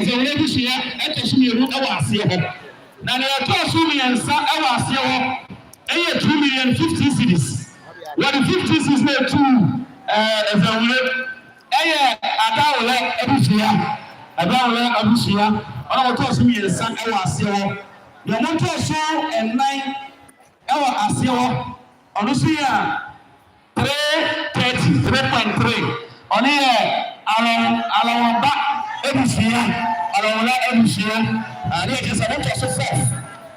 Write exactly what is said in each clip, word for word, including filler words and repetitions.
Azawula abusua ɛtɔ so mmienu ɛwɔ aseɛ hɔ. Na nea ɛtɔ so mmiɛnsa ɛwɔ aseɛ hɔ ɛyɛ two million fifty cedis. Wɔde fifty cedis na ɛtu ɛɛ Azawula. Ɛyɛ Adawolɛ abusua. Adawolɛ abusua. Ɔno a wɔtɔ so mmiɛnsa ɛwɔ aseɛ hɔ. Nea wɔtɔ so ɛnan ɛwɔ aseɛ hɔ. Ɔno nso yɛ a three thirty, three point three. Ɔno yɛ Alɔn, Alɔnba abusua. Alɔnba abusua. Adeɛ kyerɛ sɛ ɔbɛtɔ so fourth.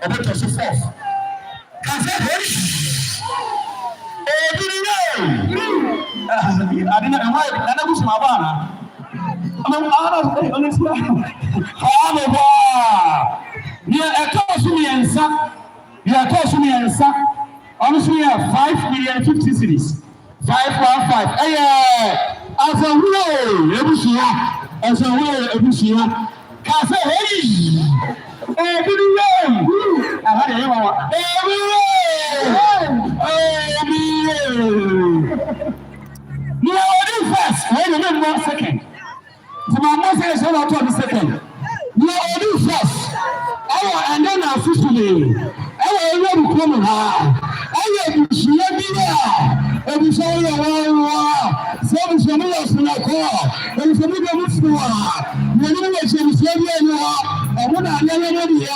Ɔbɛtɔ so fourth. Ka sɛ, "Hei! Ebi ni yɛ o!" Ah, ade na ɛho ayɛ, na na busuma ba na. Ɔno, ɔno, ɔno, ɔno, ɔno, ɔno, nea ɛtɔ so mmiɛnsa, nea ɛtɔ so mmiɛnsa, ɔno nso yɛ five million fifty cedis. Five one five. Ɛyɛ Azawula abusua. Azawula abusua. Ka sɛ, "Hei! Ebi ni yɛ o!" Aha deɛ ɛyɛ nwanwa. "Ebi ni yɛ o! Ebi ni yɛ o!" Nea ɔdi first, wei na ɔmmɔ second. Nti mammɔ sɛ ɛhyɛ na ɔtɔ ne second. Nea ɔdi first ɛwɔ ɛnɛ na asusule ɛwɔ ɛwɔ ne kurom ha. Ɛyɛ abusua bi a abusua yɛ wɔn wɔ sɛ abusua mu yɛ sonoko, abusua mu deɛ mu fo a, na ɛne mu yɛ kyɛ abusua bi a ɛne hɔ. Ɛmo na adeɛ yɛ no deɛ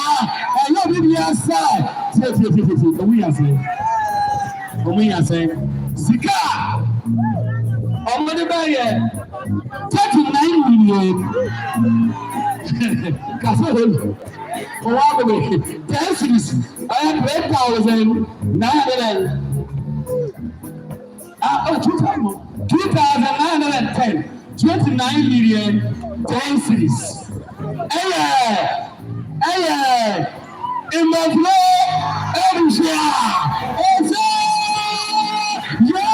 ɛyɛ obi deɛ sɛ tie tie tie tie tie ɔmo yɛ asɛ. Ɔmo yɛ asɛ. Sika a ɔmo de bɛyɛ thirty-nine million. Ka sɛ hɔ yi. Ɔwɔ abɛbɛ. Ten cedis. Ɛyɛ three thousand nine hundred and, ah, oh, two thousand. Two thousand nine hundred and ten. Twenty-nine million ten cedis. Ɛyɛ, ɛyɛ Mmɔfra abusua. Ɔsɛ yɛ.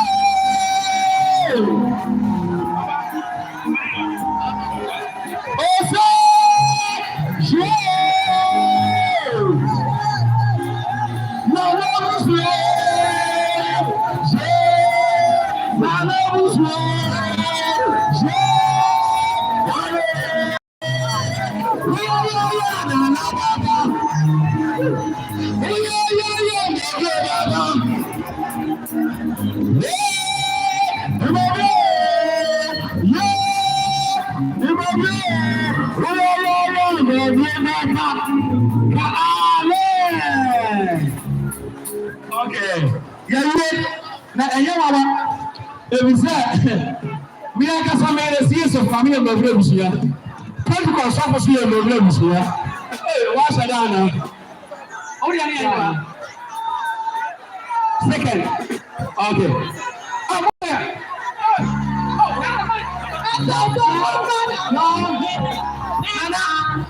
Ɔsɛ yɛ. Nana abusua. Yɛ. Nana abusua. Yɛ. Okay. Yɛwie. Na ɛnyɛ nwanwa. Efisɛ me ankasa meyɛ C S O, maame yɛ Mmɔfra abusua. Pentecost sɔfo nso yɛ Mmɔfra abusua. Ee, wɔahyɛ da anaa? Ɔmo deɛ ne yɛ nwanwa. Second. Okay. Ɔmo yɛ. Nana,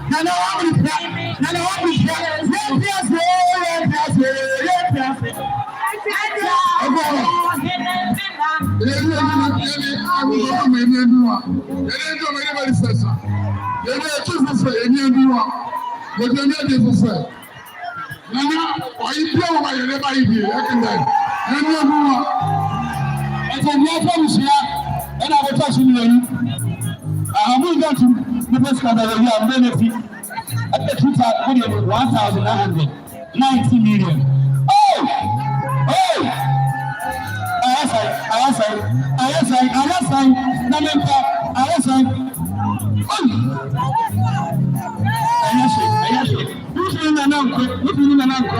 Nana, wɔn abusua. Nana, wɔn abusua. Yɛn ti ase, yɛn ti ase, yɛn ti ase. Ɔbɔ. Yɛn ni, yɛn ni, yɛn ni, yɛn ni, yɛn ni, yɛn ni, yɛn ni, yɛn ni, yɛn ni, yɛn ni, yɛn ni, yɛn ni, yɛn ni, Nana, ɔyɛ bia wɔ ma yɛ lɛ ba yi bi, ɛkɛ ndɛ. Yɛn ni ɛmu wa. Ɛtɛ ni afɔ abusua, ɛna abɛtɔ so mmienu. Aha, mo nga tu, mo pɛ sika da yɛ a, mbɛ na fi. Ɛtɛ two thousand, mo deɛ one thousand nine hundred ninety million. Oh! Oh! Ayɛ sɛn, ayɛ sɛn, ayɛ sɛn, ayɛ sɛn, na me mpa, ayɛ sɛn. Oh! Ɛyɛ hye, ɛyɛ hye. Wotumi Nana Nkwɛ, wotumi Nana Nkwɛ.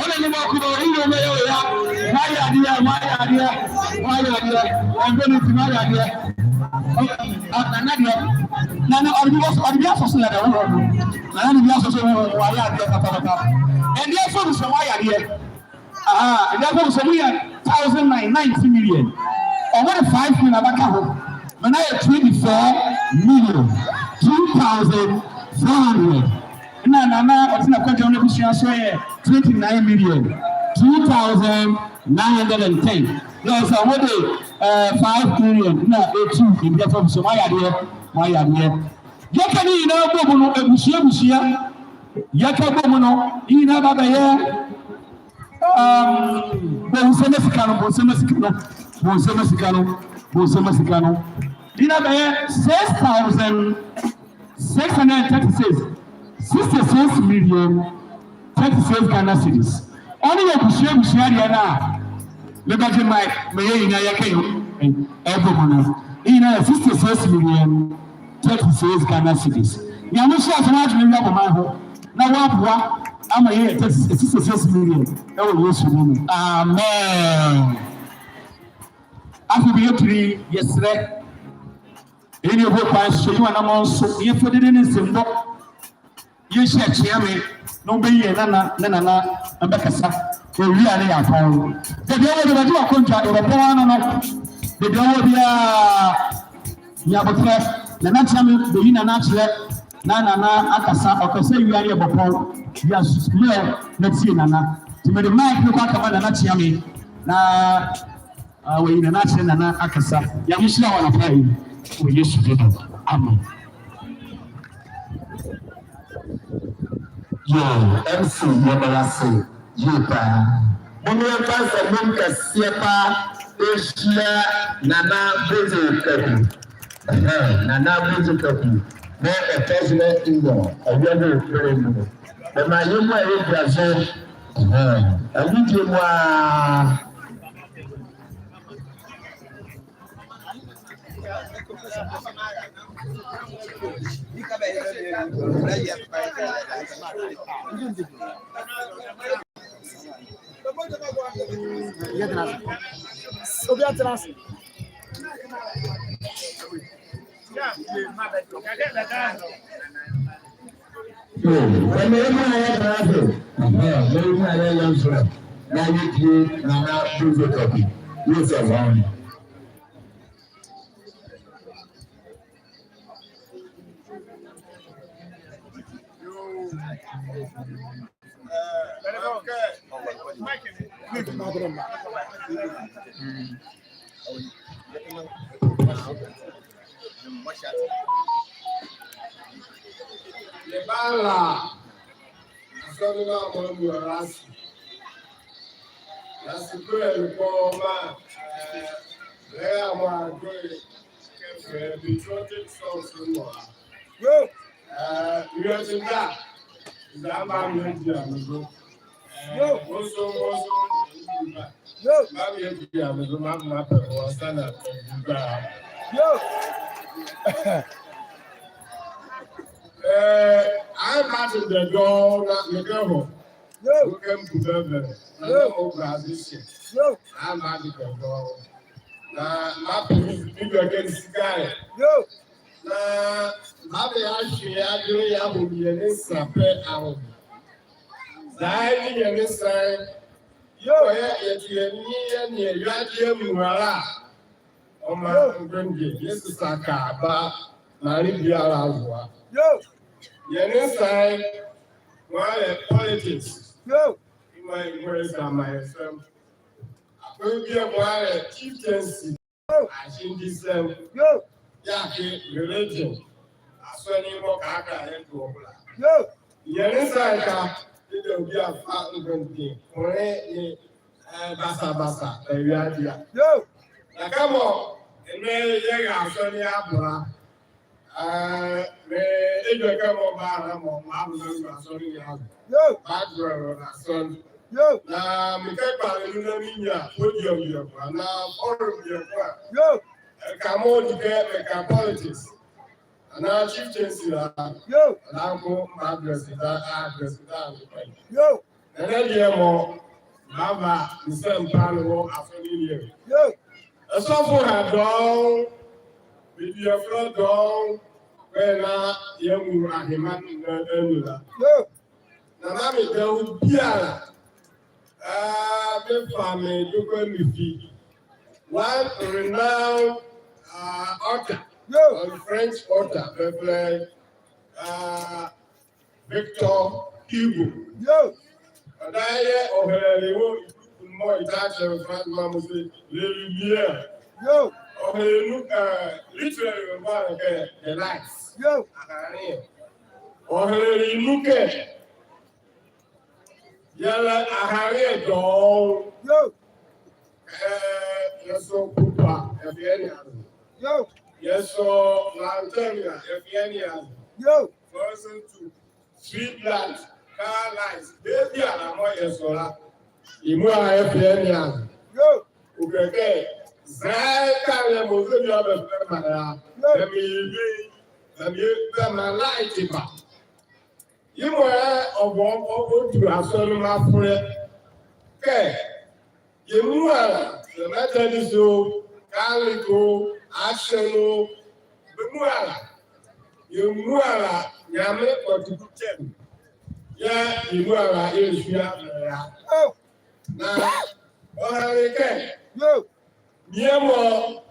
Ɔna ne mɔko bɛ, ɔne ne ɔbɛyɛ wɔ ya. Moayɛ adeɛ, moayɛ adeɛ, moayɛ adeɛ. Ɛbɛ ne ti, moayɛ adeɛ. Ɔ, a, Nana deɛ. Nana, ɔde bi asɔ, ɔde bi asɔ so na deɛ wɔwɔ no. Nana de bi asɔ so wɔ, wɔayɛ adeɛ papapapa. Ɛdeɛ fo no sɛ moayɛ adeɛ. Aha, ɛdeɛ fo no sɛ moyɛ thousand nine, ninety million. Ɔmo de five million abɛka ho. Ma no ayɛ twenty-four million, two thousand four hundred. Ɛna Nana Ɔtena Kwadwo ne abusua nso yɛ twenty-nine million, two thousand nine hundred and ten. Na ɔsɛ wɔde, eh, five million na ɛtu ɛdeɛ fo no sɛ moayɛ adeɛ, moayɛ adeɛ. Yɛka ne nyinaa bɔ mu no, abusua, abusua. Yɛka bɔ mu no, ne nyinaa ba bɛyɛ, um, bonsam sika no, bonsam sika no, bonsam sika no, bonsam sika no. Ne nyinaa bɛyɛ six thousand six hundred and thirty-six, sixty-six million thirty-six Ghana cedis. Ɔnle yɛ abusua abusua deɛ no a, mebɛgye mic, ma yɛ nyinaa yɛka yɛ ɛbɔ mu no. Ne nyinaa yɛ sixty-six million thirty-six Ghana cedis. Nyame nhyira yɛ so na adwene wia bɔ man ho, na wɔaboa ama yɛyɛ thirty-six million ɛwɔ Yesu din mu. Amen. Afei bie yɛturi yɛsrɛ. Ɛnni ɛhɔ kwan so, yɛn anammɔn nso, yɛmfa dede ne nsɛmbɔ. Yɛnhyia Kyeame, na ɔbɛyi yɛn nana, ne nana, na bɛkasa. Ɔwie a ne yɛapɔn. Daabi a wɔde bɛgye wɔ akɔntwa, yɛbɛpɔn ano no. Daabi a wɔ biara, nyɛ aboterɛ, Nana Kyeame bɛyi nana akyerɛ, na nana akasa, ɔkasa wie a ne yɛbɛpɔn. Yɛasumɛ na tie nana. Nti mede mic no kɔ akɛma Nana Kyeame, na Ah, wɔayi nana akyerɛ nana akasa. Nyame nhyira wɔ anɔpa yi. Wɔ Yesu din mu. Amen. Yo, M C, yɛda wo ase yie paa. Momma yɛmfa nsɛm kɛseɛ paa nhyia Nana Benjamin Kaku. Ɛhɛn, Nana Benjamin Kaku. Na ɛtɔ so na ɛyɛ awia wɔ bere mu. Bɛma yɛn mu a yɛdua so. Ɛhɛn, awudie mu a. Obi atena ase. Ɛmɛ ɛmu a yɛtra ase. Ɛhɛn, ɛmɛ ɛmu a yɛyɛ nso. Na yɛtie Nana Benjamin Kaku. Yɛsɛ wɔn. Mebala asɔre no a mɔmɔra ase. Na se kura no kɔ ma, eh, lɛ a mɔ adwe kɛfɛ patriotic songs no mɔ a. Yo! Eh, wiɛ te da. Za ma me di a me do. Yo! Boso, boso, ba. Yo! Ma me di a me do, ma, ma pɛ wɔ sa na pɛ ba. Yo! Eh, I imagine the door na me go home. Yo! Woke m to bɛbɛ. Na ɔbra de hyɛ. Yo! Ama de kɔkɔ. Na mapɛ bi bɛkɛ sika yɛ. Yo! Na mabɛ ahwe adwene yɛ ahomyɛ ne nsa pɛ aho. Saa ne yɛ ne san. Yo! Ɔyɛ yɛte yɛ ni yɛ ne yɛ adeɛ mu ara. Ɔma nkwendwe ne sesa ka aba na ne biara azoa. Yo! Yɛ ne san. Wɔayɛ politics. Yo! Ima encourage ama yɛ sɛm. Akɔyɛ bi a wɔayɛ chieftaincy. Yo! Ahyɛndisɛm. Yo! Yɛake religion. Asɔne mɔ kaka yɛ ntoɔ bla. Yo! Yɛ ne san ka. Ɛdɛ obi afa nkwendwe. Kɔnɛ ne Eh, basabasa, eh, wiadea. Yo! Na kɛmɔ, ɛnɛ yɛra asɔre ne abola. Eh, me edwɛkɛ mɔ bara mɔ, mɔ abola asɔre ne abola. Yo! Background na asɔre. Yo! Na mekɛ kpalɛ nu na menya podium bieko, na forum bieko. Yo! Eh, kɛmɔ dikɛ, mekɛ politics. Anaa chieftaincy la. Yo! Anaa ko ma address da, address da. Yo! Ɛnɛ deɛ mɔ, baba, nsɛmpa no wɔ asɔre ne yɛ. Yo! Ɛsɔfo ha dɔɔn, mediɛfo dɔɔn, bɛna yɛ mu ahema na ɛnu la. Yo! Na ma meda wo biara, ah, mefa me doko me fi. One renowned, ah, author, yo, on French author, Reverend, ah, Victor Hugo. Yo. Ɔdaye yɛ ɔhɛlɛle wɔ mɔ itakyɛ French mɔ se, Le Lumière. Yo. Ɔhɛlɛle nu, eh, literally, mɔ kɛ The Light. Yo. Ahane. Ɔhɛlɛle nu kɛ yɛlɛ ahane dɔɔn. Yo. Eh, yɛsɔ pupa, yɛfeɛ ne azo. Yo. Yɛsɔ lantern a, yɛfeɛ ne azo. Yo. Fluorescent tube, street light, car light, bie biala mɔɔ yɛsɔ la, yɛ muala yɛfa yɛnea azo. Yo. Ɔkile kɛ, zɛhae ɛkale mɔɔ zɛ bie a bɛfɛlɛ maa la. Yo. Bɛmaa yɛ bie, bɛmaa yɛ, bɛmaa light ba. Yemɔ ɛ, ɔbɔ, ɔ, ɔtu asɔne mra folɛ kɛ, yɛ muala, yɛ Methodist o, Catholic o, Asen o, bɛ muala, yɛ muala, Nyamenle kɔtɔ bukyɛ ne. Yɛɛ yɛ muala, yɛlɛsua bɛla. Na ɔhanle kɛ, yo, bie mɔɔ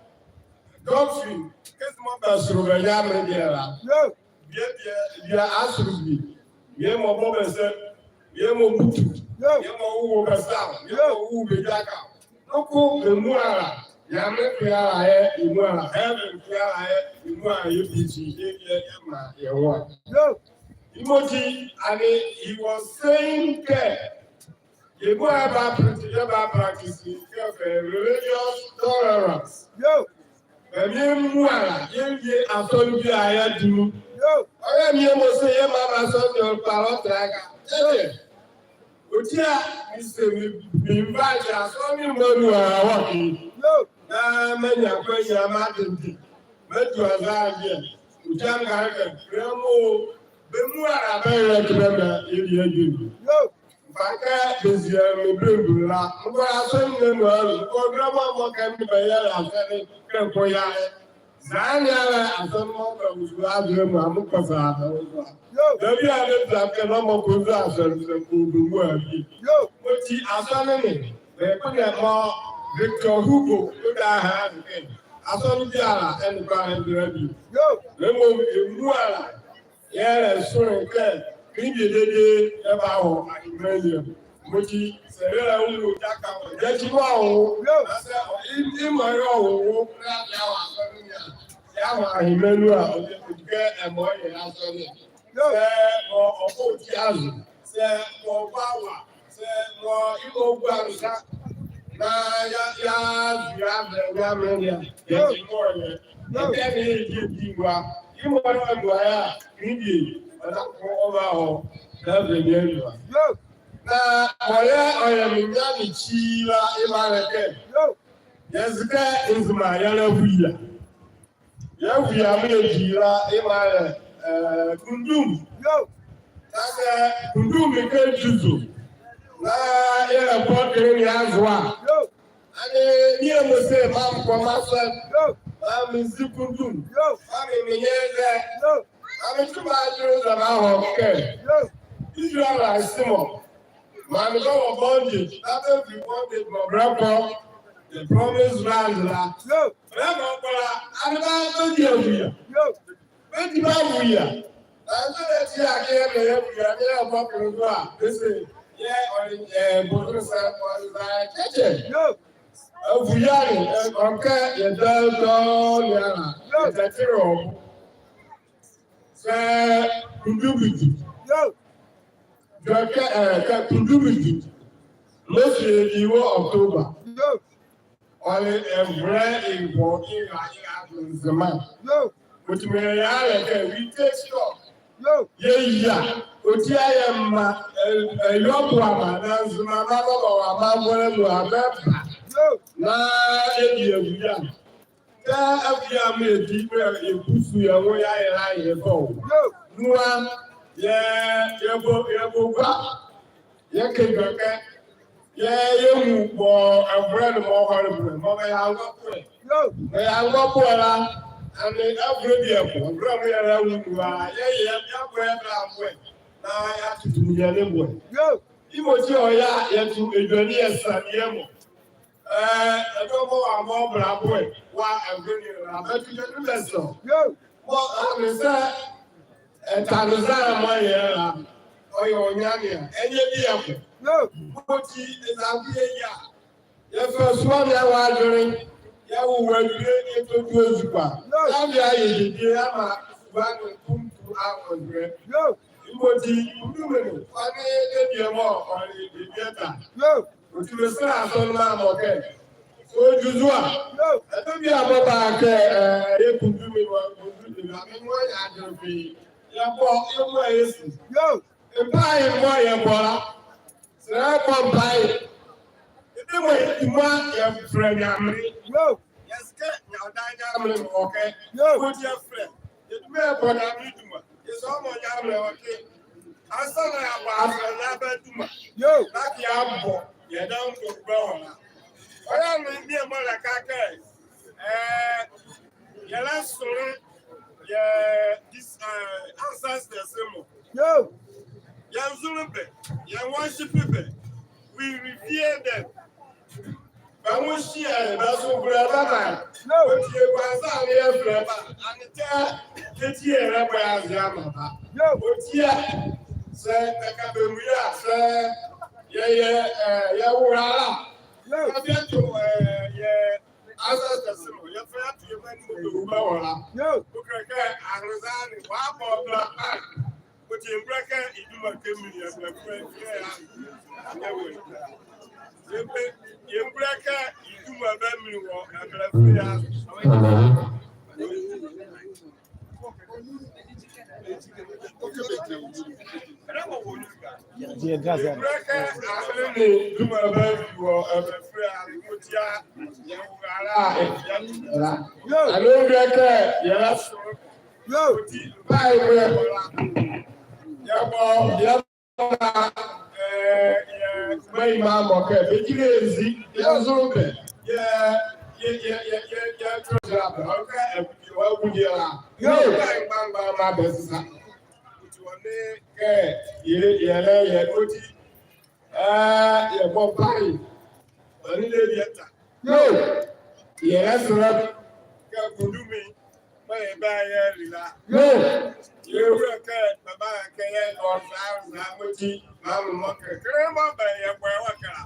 doctrine, kɛzi mɔɔ bɛsoro bɛ Nyamenle biala. Yo. Bie, bie, bie asoro bie. Bie mɔɔ bɔ bɛ sa. Bie mɔɔ butu. Yo. Bie mɔɔ wowo bɛ sa. Bie mɔɔ wowo bɛ gyakɛ. Noko bɛ muala, Nyamenle ko ala yɛ yɛ muala, heaven ko ala yɛ yɛ muala, yɛbie, yɛ, yɛ, yɛmaa yɛ nwo. Yo. Timothy, and he, he was saying kɛ, yɛ muala yɛba practice, yɛba practice kɛ, religious tolerance. Yo. Bɛmaa yɛ muala, yɛnlie asɔne biala yɛdu nu. Yo. Ɔyɛ mɔɔ se yɛmaa asɔne kpalɛ ɔtra ɛka. Ɛɛ. Ɔti a, mese me, me invite asɔne mɔ nu a, wɔke. Yo. Na manyia akwahyia, madendɛ. Madu aza adeɛ. Ɔti a, mekale kɛ, bie mɔ, bɛ muala bɛyɛlɛ kɛ bɛmaa yɛlie adwenle. Yo. Mekpakɛ bɛzie me bɛlɛnbulu la, mekɔ asɔne ne nu a, mekɔ bie mɔ mɔɔ kɛ me bɛyɛ la asɔne kɛ mekɔ yɛ. Zɛhae ne ala asɔne mɔɔ bɛwɔ sua azɛlɛ mɔ a, mekɔ sa bɛwɔ sua. Yo. Debie a bɛbie kɛ nɔmɔ kɔnzu asɔne, sɛ mekɔ bɛ muala bie. Yo. Ɔti asɔne ne, bɛkpondɛ mɔɔ Victor Hugo kpondɛ ahaa ne kɛ, asɔne biala ɛnle kpalɛ ɛnzɛlɛ bie. Yo. Na mɔɔ yɛ muala yɛlɛsonle kɛ, kenle bie dedee yɛbahɔ aheman alie. Mɔti, sɛ yɛlɛnwu gyakɛ a, yɛkyi mɔɔ ɔwo. Yo. Na sɛ ɔ, ye, yemɔ yɛlɛnwu, na yɛahɔ asɔne ne a, yɛahɔ aheman nu a, ɔti, ɔti kɛ ɛmɔ yɛ asɔne. Yo. Sɛ ɔ, ɔbɔ ɔti azo, sɛ ɔbɔ awa, sɛ mɔɔ yemɔ ɔgua nza, na yɛ, yɛazo yɛavɛ Nyamenle ne a, yɛkyi mɔɔ ɔyɛ. Ɛkɛ ne yɛdi adi wa. Yemɔ ɔyɛ a, kenle bie, ɔda ko ɔbahɔ heaven alie wa. Yo. Na ɔyɛ, ɔyɛ me Nyamenle ekyi la, yemɔ a le kɛ, yo, yɛze kɛ Nzema yɛlɛvuyia. Yɛvuyia mɔɔ yɛdi la, yemɔ a le, eh, kundum. Yo. Kɛzi kundum kɛ edu zo, na yɛlɛbɔ kenle ne azo a. Yo. Ɛnee, mie mɔɔ se, maa mekɔ maa sɛ, yo, maa mezi kundum. Yo. Maa me, menyɛ ɛzɛ. Yo. Maa metu maa adwenle zo maa mehɔ kɛ, yo, Israelite mɔ, maa bɛwɔ bondage, na bɛvi bondage mɔɔ bɛlɛkɔ the promised land la. Yo. Bɛlɛkɔ la, ɛnee bɛdi avuyia. Yo. Bɛdi bɛ avuyia. Na nzɔne ati a kɛ yɛbɛ yɛavuyia, na yɛbɔ kenle zo a, bɛse, yɛ, ɔle, eh, bondage sa, ɔle sa, kyɛkyɛ. Yo. Avuyia ne, eh, ɔkɛ yɛdɛdɛ ne ala, yo, yɛtɛtele ɔ. Sɛ kundum di. Yo. Dwɛkɛ, eh, kɛ kundum di. Mɔɔ sie yɛdi wɔ October. Yo. Ɔle ɛvolɛ ewɔ, ewɔ, ewɔ Nzema. Yo. Ɔti mɔɔ yɛyɛ a le kɛ, we take stock. Yo. Yɛyia, ɔti a yɛmaa, eh, eh, ɛyɔboa maa, na Nzema bɛbɔ wɔ amanvolɛ nu a bɛba. Yo. Na yɛdi avuyia. Kɛ avuyia mɔɔ yɛdi, mɔɔ yɛbusu yɛ nwo yɛayɛ la yɛkɔ. Yo. Nu a, yɛ, yɛbɔ, yɛbɔ gua. Yɛkɛ dwɛkɛ. Yɛ, yɛnwu bɔ ɛvolɛ ne mɔɔ hɔle bolɛ, mɔɔ bɛyɛ angɔboɛ. Yo. Bɛyɛ angɔboɛ la, ɛnee ɛvolɛ bie ɛkɔ, ɛvolɛ mɔɔ yɛlɛnwu nu a, yɛyɛ, yɛbɔ yɛ bɛla boɛ, na yɛatutu ninyɛne boɛ. Yo. Timothy ɔya, yɛtu edwɛne yɛsa ninyɛne mɔ. Eh, ɛdɔbɔ wa mɔɔ bɛla boɛ, wa ɛvolɛ ne la, bɛtu edwɛne bɛsa ɔ. Yo. Mɔɔ, ɛnee sɛ, ɛtane zɛhae mɔɔ yɛyɛ la, ɔyɛ ɔ Nyamenle a, ɛnee bie ɛkɔ. Yo. Timothy, eza bie yɛ a, yɛfa sua ne yɛwɔ adwenle, yɛwowo adwule, yɛtɔdu ezukoa. Yo. Yɛabie a yɛdie, yɛamaa sua ne apuntu akɔ zolɛ. Yo. Timothy, kundum ne, ɔnle debie mɔɔ, ɔnle debie ɛta. Yo. Ɔti mese asɔne ne mɔ kɛ, sɛ ɔdu zo a, yo, ɛdebie mɔɔ ba kɛ, eh, yɛ kundum ne, kundum ne, amenle wɔ yɛ adwenle pii. yɛbɔ, yɛbɔ yɛsi. Yo. Mpae mɔ yɛbɔ la. Saa yɛbɔ mpae. Yɛduma yɛ dwuma yɛfɛlɛ Nyamenle. Yo. Yɛse kɛ Nyamenle, ɔdaye Nyamenle mɔ kɛ. Yo. Ɔti yɛfɛlɛ. Yɛ duma yɛbɔ Nyamenle duma. Yɛse ɔmɔ Nyamenle ɔkɛ. Ansaana yɛabɔ afɛlɛ na yɛabaduma. Yo. Na kɛ yɛabɔ, yɛdayɛ nkombɔ bɛwɔ la. Ɔyɛ ne, ne mɔɔ yɛlɛka kɛ, eh, yɛlɛsonle yɛ dis-, eh, ancestors mɔ. Yo. Yɛzonle bɛ, yɛ worship bɛ. We revere them. Bɛ nwo hyia yɛ, bɛ sonvolɛ bɛ maa yɛ. Yo. Ɔti yɛgua ansaana yɛfɛlɛ bɛ a, ɛnee tɛ, tɛ ti yɛlɛbɔ yɛ aze yɛamaa bɛ a. Yo. Ɔti a, saa ɛka bɛ amuala a, saa yɛ, yɛ, eh, yɛwole la. Yo. Yɛfa yɛto, eh, yɛ ancestors mɔ, yɛfa yɛto yɛ mra ne mɔɔ bɛwu bɛwɔ la. Yo. Ɔkile kɛ ahenle zane, wɔabɔ bɛ la. Ɔti yɛngulo kɛ yɛ duma kɛ minli, ɛbɛlɛfo yɛ a. Yɛngulo kɛ yɛ duma bɛ minli wɔ ɛbɛlɛfo yɛ a. Yɛngulo kɛ ahenle ne duma bɛ minli wɔ ɛbɛlɛfo yɛ a. Ɔti a, yɛwole la, yɛwole la. Yo. Ɛnee ɔkile kɛ yɛlɛsonle Yo. Ɔti mpae mɔ yɛbɔ la. Yɛbɔ, yɛbɔ la, eh, yɛ, mɔɔ yemɔ mɔ kɛ, bɛgyile ezi, yɛzonle bɛ, yɛ, yɛ, yɛtɔgyi la bɛ, ɔkɛ, eh, wɔ agude la. Yo. Mpae mgbamgba maa bɛ sisa. Ɔti wɔ ne kɛ, yɛ, yɛlɛyɛ, ɔti, eh, yɛbɔ mpae. Ɔne le yɛta. Yo. Yɛlɛsonle kɛ kudumi mɔɔ yɛba yɛli la. Yo. Yɛwule kɛ bɛba kɛ yɛ ɔza, ɔza mɔti, maa mɔ kɛ. Kɛlɛ mɔɔ bɛ yɛbɔ wɔ ɛkɛ la.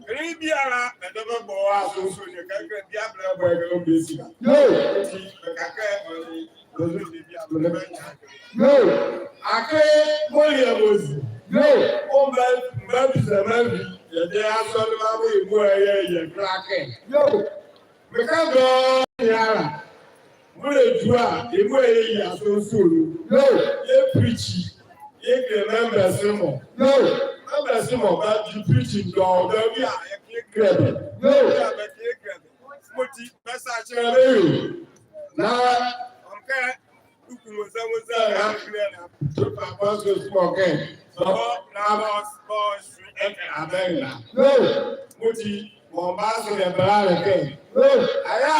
Kɛlɛ biala, bɛdabɛ bɛbɔ wɔ asonsolɛ, kɛ, kɛ biala bɛbɔ wɔ ɛkɛ la, ɔbɛsi la. Yo. Ɔti, bɛka kɛ, ɔni, Yo. Akee mɔɔ yɛ mozi. Yo. Ɔba, mba biza mba bi. Yɛdayɛ asɔne mra mɔɔ yɛmɔ a yɛyɛ kɛlakɛ. Yo. Meka dɔɔnwo ala. Mɔɔ yɛdwu a, yɛmɔ a yɛyia asonsolɛ. Yo. Yɛ preach. Yɛkile members mɔ. Yo. Members mɔ, bɛdi preach dɔɔnwo. Bɛbi a, yɛkile kile bɛ. Yo. Bɛbi a, bɛkile kile bɛ. Mɔti, bɛsa kyɛlɛ bɛ yo. Na, ɔnkɛ, Uku mɔza mɔza ya kile na. Tupa kwa so small kɛ. So na bɔ, bɔ sui ɛkɛ abɛla. Yo. Mɔti mɔɔ mba so yɛ bɛla lɛ kɛ. Yo. Aya.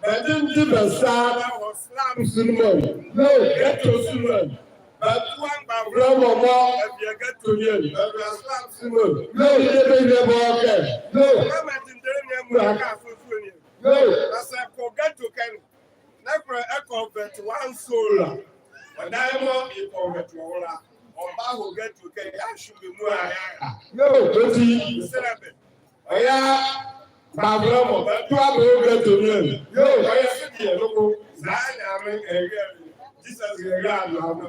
Bɛdindi bɛsa na wɔ slums ne mɔ. Yo. Ghetto ne mɔ. Bɛtua mgbavolɛ mɔ mɔ ɛbie ghetto ne. Bɛbie slums ne mɔ. Yo. Bɛdindi bɛbie bɔ kɛ. Yo. Kɛ bɛdindi ne mɔ ɛka so so ne. Yo. Bɛsa kɔ ghetto kɛ ne. Na kɔlɛ ɛkɔ convert wɔ nsola. Ɔdaye mɔɔ ɛ convert wɔ la. Ɔmba kɔ ghetto kɛ yɛahwe bɛ muala yɛara. Yo, ɔti. Sɛlɛ bɛ. Ɔya, mgbavolɛ mɔ, bɛtua bɛ wɔ ghetto ne. Yo. Ɔyɛ sɛdeɛ noko. Zaa Nyamenle ɛyɛ. Jesus ɛyɛ adwamɔ.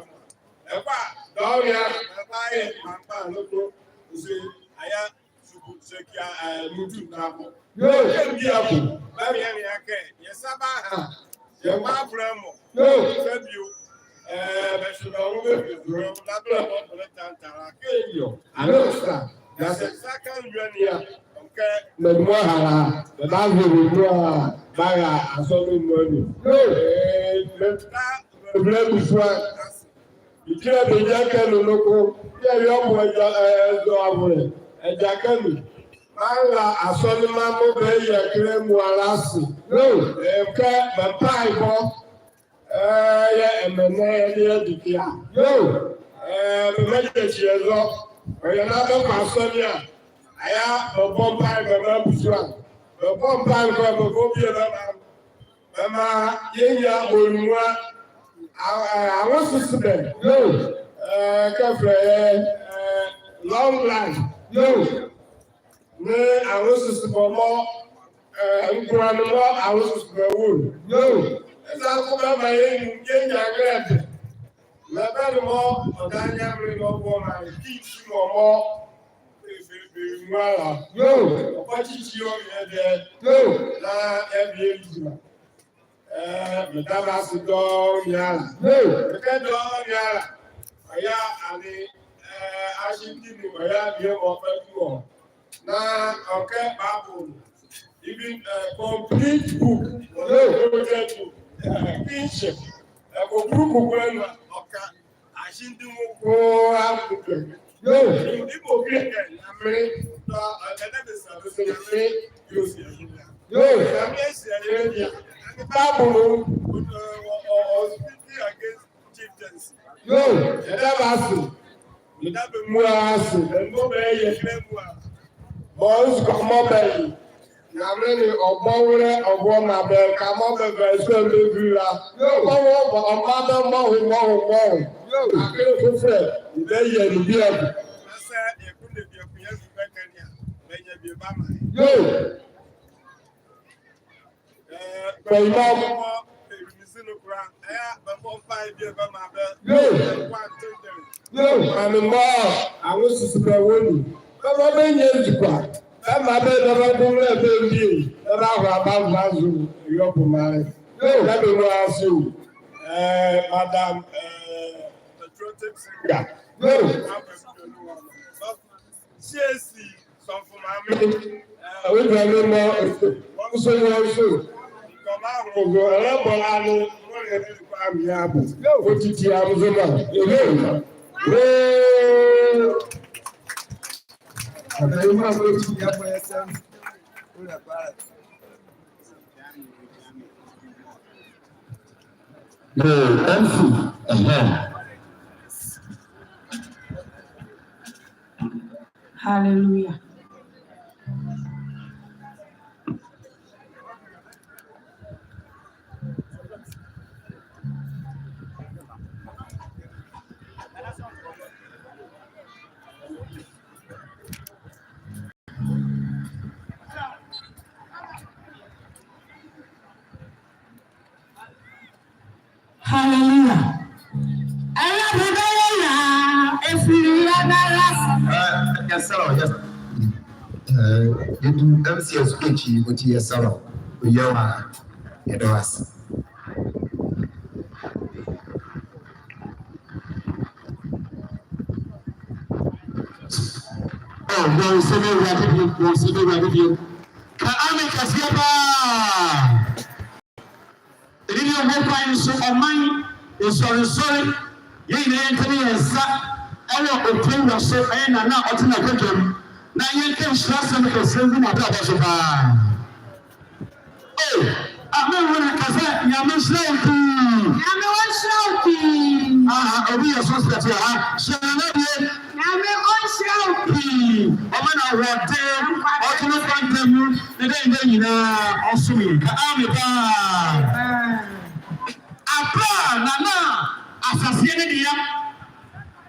Ɛkpa, dɔɔnwo a, ɛkpa yɛ, ɛkpa noko. Ɔse, aya, Suku sɛkia, eh, mutu na ko. Yo. Kɛ mbia ko. Ba bia bia kɛ. Yɛ sa baha. Yɛ mgbavolɛ mɔ. Yo. Sa bio. Eh, bɛhwe bɛ nwo bɛfie zolɛ. Na bɛlɛ mɔ bɛlɛ tantala. Kɛ yo. Alo sa. Yɛse sa ka nwiɔ ne a. Ɔnkɛ. Mɛ mɔ hala. Mɛ ba vɛ mɔ a. Bara asɔne mɔ ne. Yo. Eh, mɛ ta. Mɛ bɛlɛ busua. Bikila bɛ gyakɛ nu noko, yɛ yɔɔ bɔ ɛgya, eh, ɛzɔ avolɛ, ɛgyakɛ nu. Mara asɔne mra mɔɔ bɛyɛ kile muala se. Yo. Eh, kɛ bɛmpaebɔ, eh, yɛ ɛmɛnɛ yɛ ne yɛde kila. Yo. Eh, bɛmmagyakyi ɛzɔ. Ɔyɛ na bɛkɔ asɔne a, aya bɛbɔ mpae bɛmaa abusua. Bɛbɔ mpae noko a, bɛbɔ bie bɛmaa. Bɛmaa yɛnyia ɔlumua, a-, a-, anwosesebɛ. Yo. Eh, kɛ ɛfɛlɛ yɛ, eh, long life. Yo. Nee anwosesebɔ mɔ, eh, nkolanle mɔ anwosesebɔ wɔ. Yo. Eza ko bɛmaa yɛ, yɛnyia nrɛlɛtɛ. Na bɛnle mɔ, ɔdaye Nyamenle mɔ bɔ maa yɛ, kɛ ɔsi mɔ mɔ. Yo. Ɔkɔ kyikyi ɔ yɛ dɛ. Yo. Na ɛbie ɛdwuma. Ɛɛ, meda mo ase dɔɔnwo biala. Yoo. Mekɛ dɔɔnwo biala. Ɔyɛ anee, ɛɛ, Ashante ne ɔyɛ adeɛ wɔ ɔfa bi wɔ. Na ɔkɛ Bible no, even, ɛɛ, complete book, ɔyɛ project book, ɛɛ, kinship. Ɛɛ, kɔkuru kɔkuru ɛnɛ, ɔka Ashante nwo ko akutɛ. Yoo. Ibo bi kɛ Nyamenle dɔ, ɛɛ, ɛnɛ bɛsa bɛsa Nyamenle. Yoo. Yoo. Nyamenle si ɛyɛ bia. Bible no, ɔ, ɔ, ɔ, ɔ speaking against chieftaincy. Yoo. Yɛda bɛ ase. Yɛda bɛ muala ase. Ɛmbɔ bɛ yɛ bɛ muala. Bɔ nzukɔ mɔɔ bɛyɛ. Nyamenle ne ɔbɔwolɛ ɔboa ɔmaa bɛ, kɛmɔ bɛ bɛ sɔ bɛ bula. Yoo. Ɔbɔwolɛ ɔmaa bɛ mɔɔ, mɔɔ, mɔɔ. Yoo. Akee fofo, bɛyɛ ne bia bi. Ɛsɛ, ɛku ne bia ku yɛ bi bɛ kɛ ne a, bɛnyɛ bia bɛmaa. Yoo. Ɛɛ, bɛyɛ mɔɔ. Yoo. Yoo. Maame mɔɔ, anwo sisi bɛ wɔ nu. Bɛmaa bɛnyia nzukɔ a. Bɛmaa bɛ, bɛbɛgomɛlɛ bɛ mbie. Bɛbahola bɛava azo Yobo maanle. Yoo. Yɛda bɛ muala ase o. Ɛɛ, madam, ɛɛ, patriotic singer. Yoo. C A C. Sɔfo maame. Ɛɛ, ɔdwane mɔ, ɔnso, ɔnso. Ɔnso, ɛlɛbɔ la no, mɔ yɛ ne kwa mi abo. Otiti amzoma. Yoo. Yoo. Ɔdwane mɔ, otiti amzoma. Yoo, M C. Ɛhɛn. Hallelujah. Hallelujah. Ɛlɛbɔ bɛyɛ la, efiri yɛ nara. Ɛɛ, yɛsɛlɛ, yɛsɛlɛ. Ɛɛ, yɛdu M C S ko ekyi, ɔti yɛsɛlɛ. Ɔyɛ wa, yɛda wo ase. Ɔ, yɛnhyɛ Awurade bio, yɛnhyɛ Awurade bio. Ka amen kɛseɛ paa. Ɛnɛ deɛ ɔbɔ kwan nso ɔman nsɔrensɔre, yɛn nyinaa yɛntene yɛn nsa ɛwɔ Okoye Wura so, ɛyɛ Nana a ɔte n'akonnwa mu, na yɛnka nhyira asɛm kɛseɛ ngu n'ataade so paa. Ee, a, me nwo na ka sɛ Nyame nhyira wo pii. Nyame ɔnhyira wo pii. Aha, obi yɛ suspect wɔ ha. Hyɛ Nana bie. Nyame ɔnhyira wo pii. Ɔmma no ahoɔden. Ɔto no kwantam mu. Ne dɛn dɛn nyinaa ɔsom yɛ. Ka amen paa. Amen. Aberɛ a Nana asaseɛ ne dea,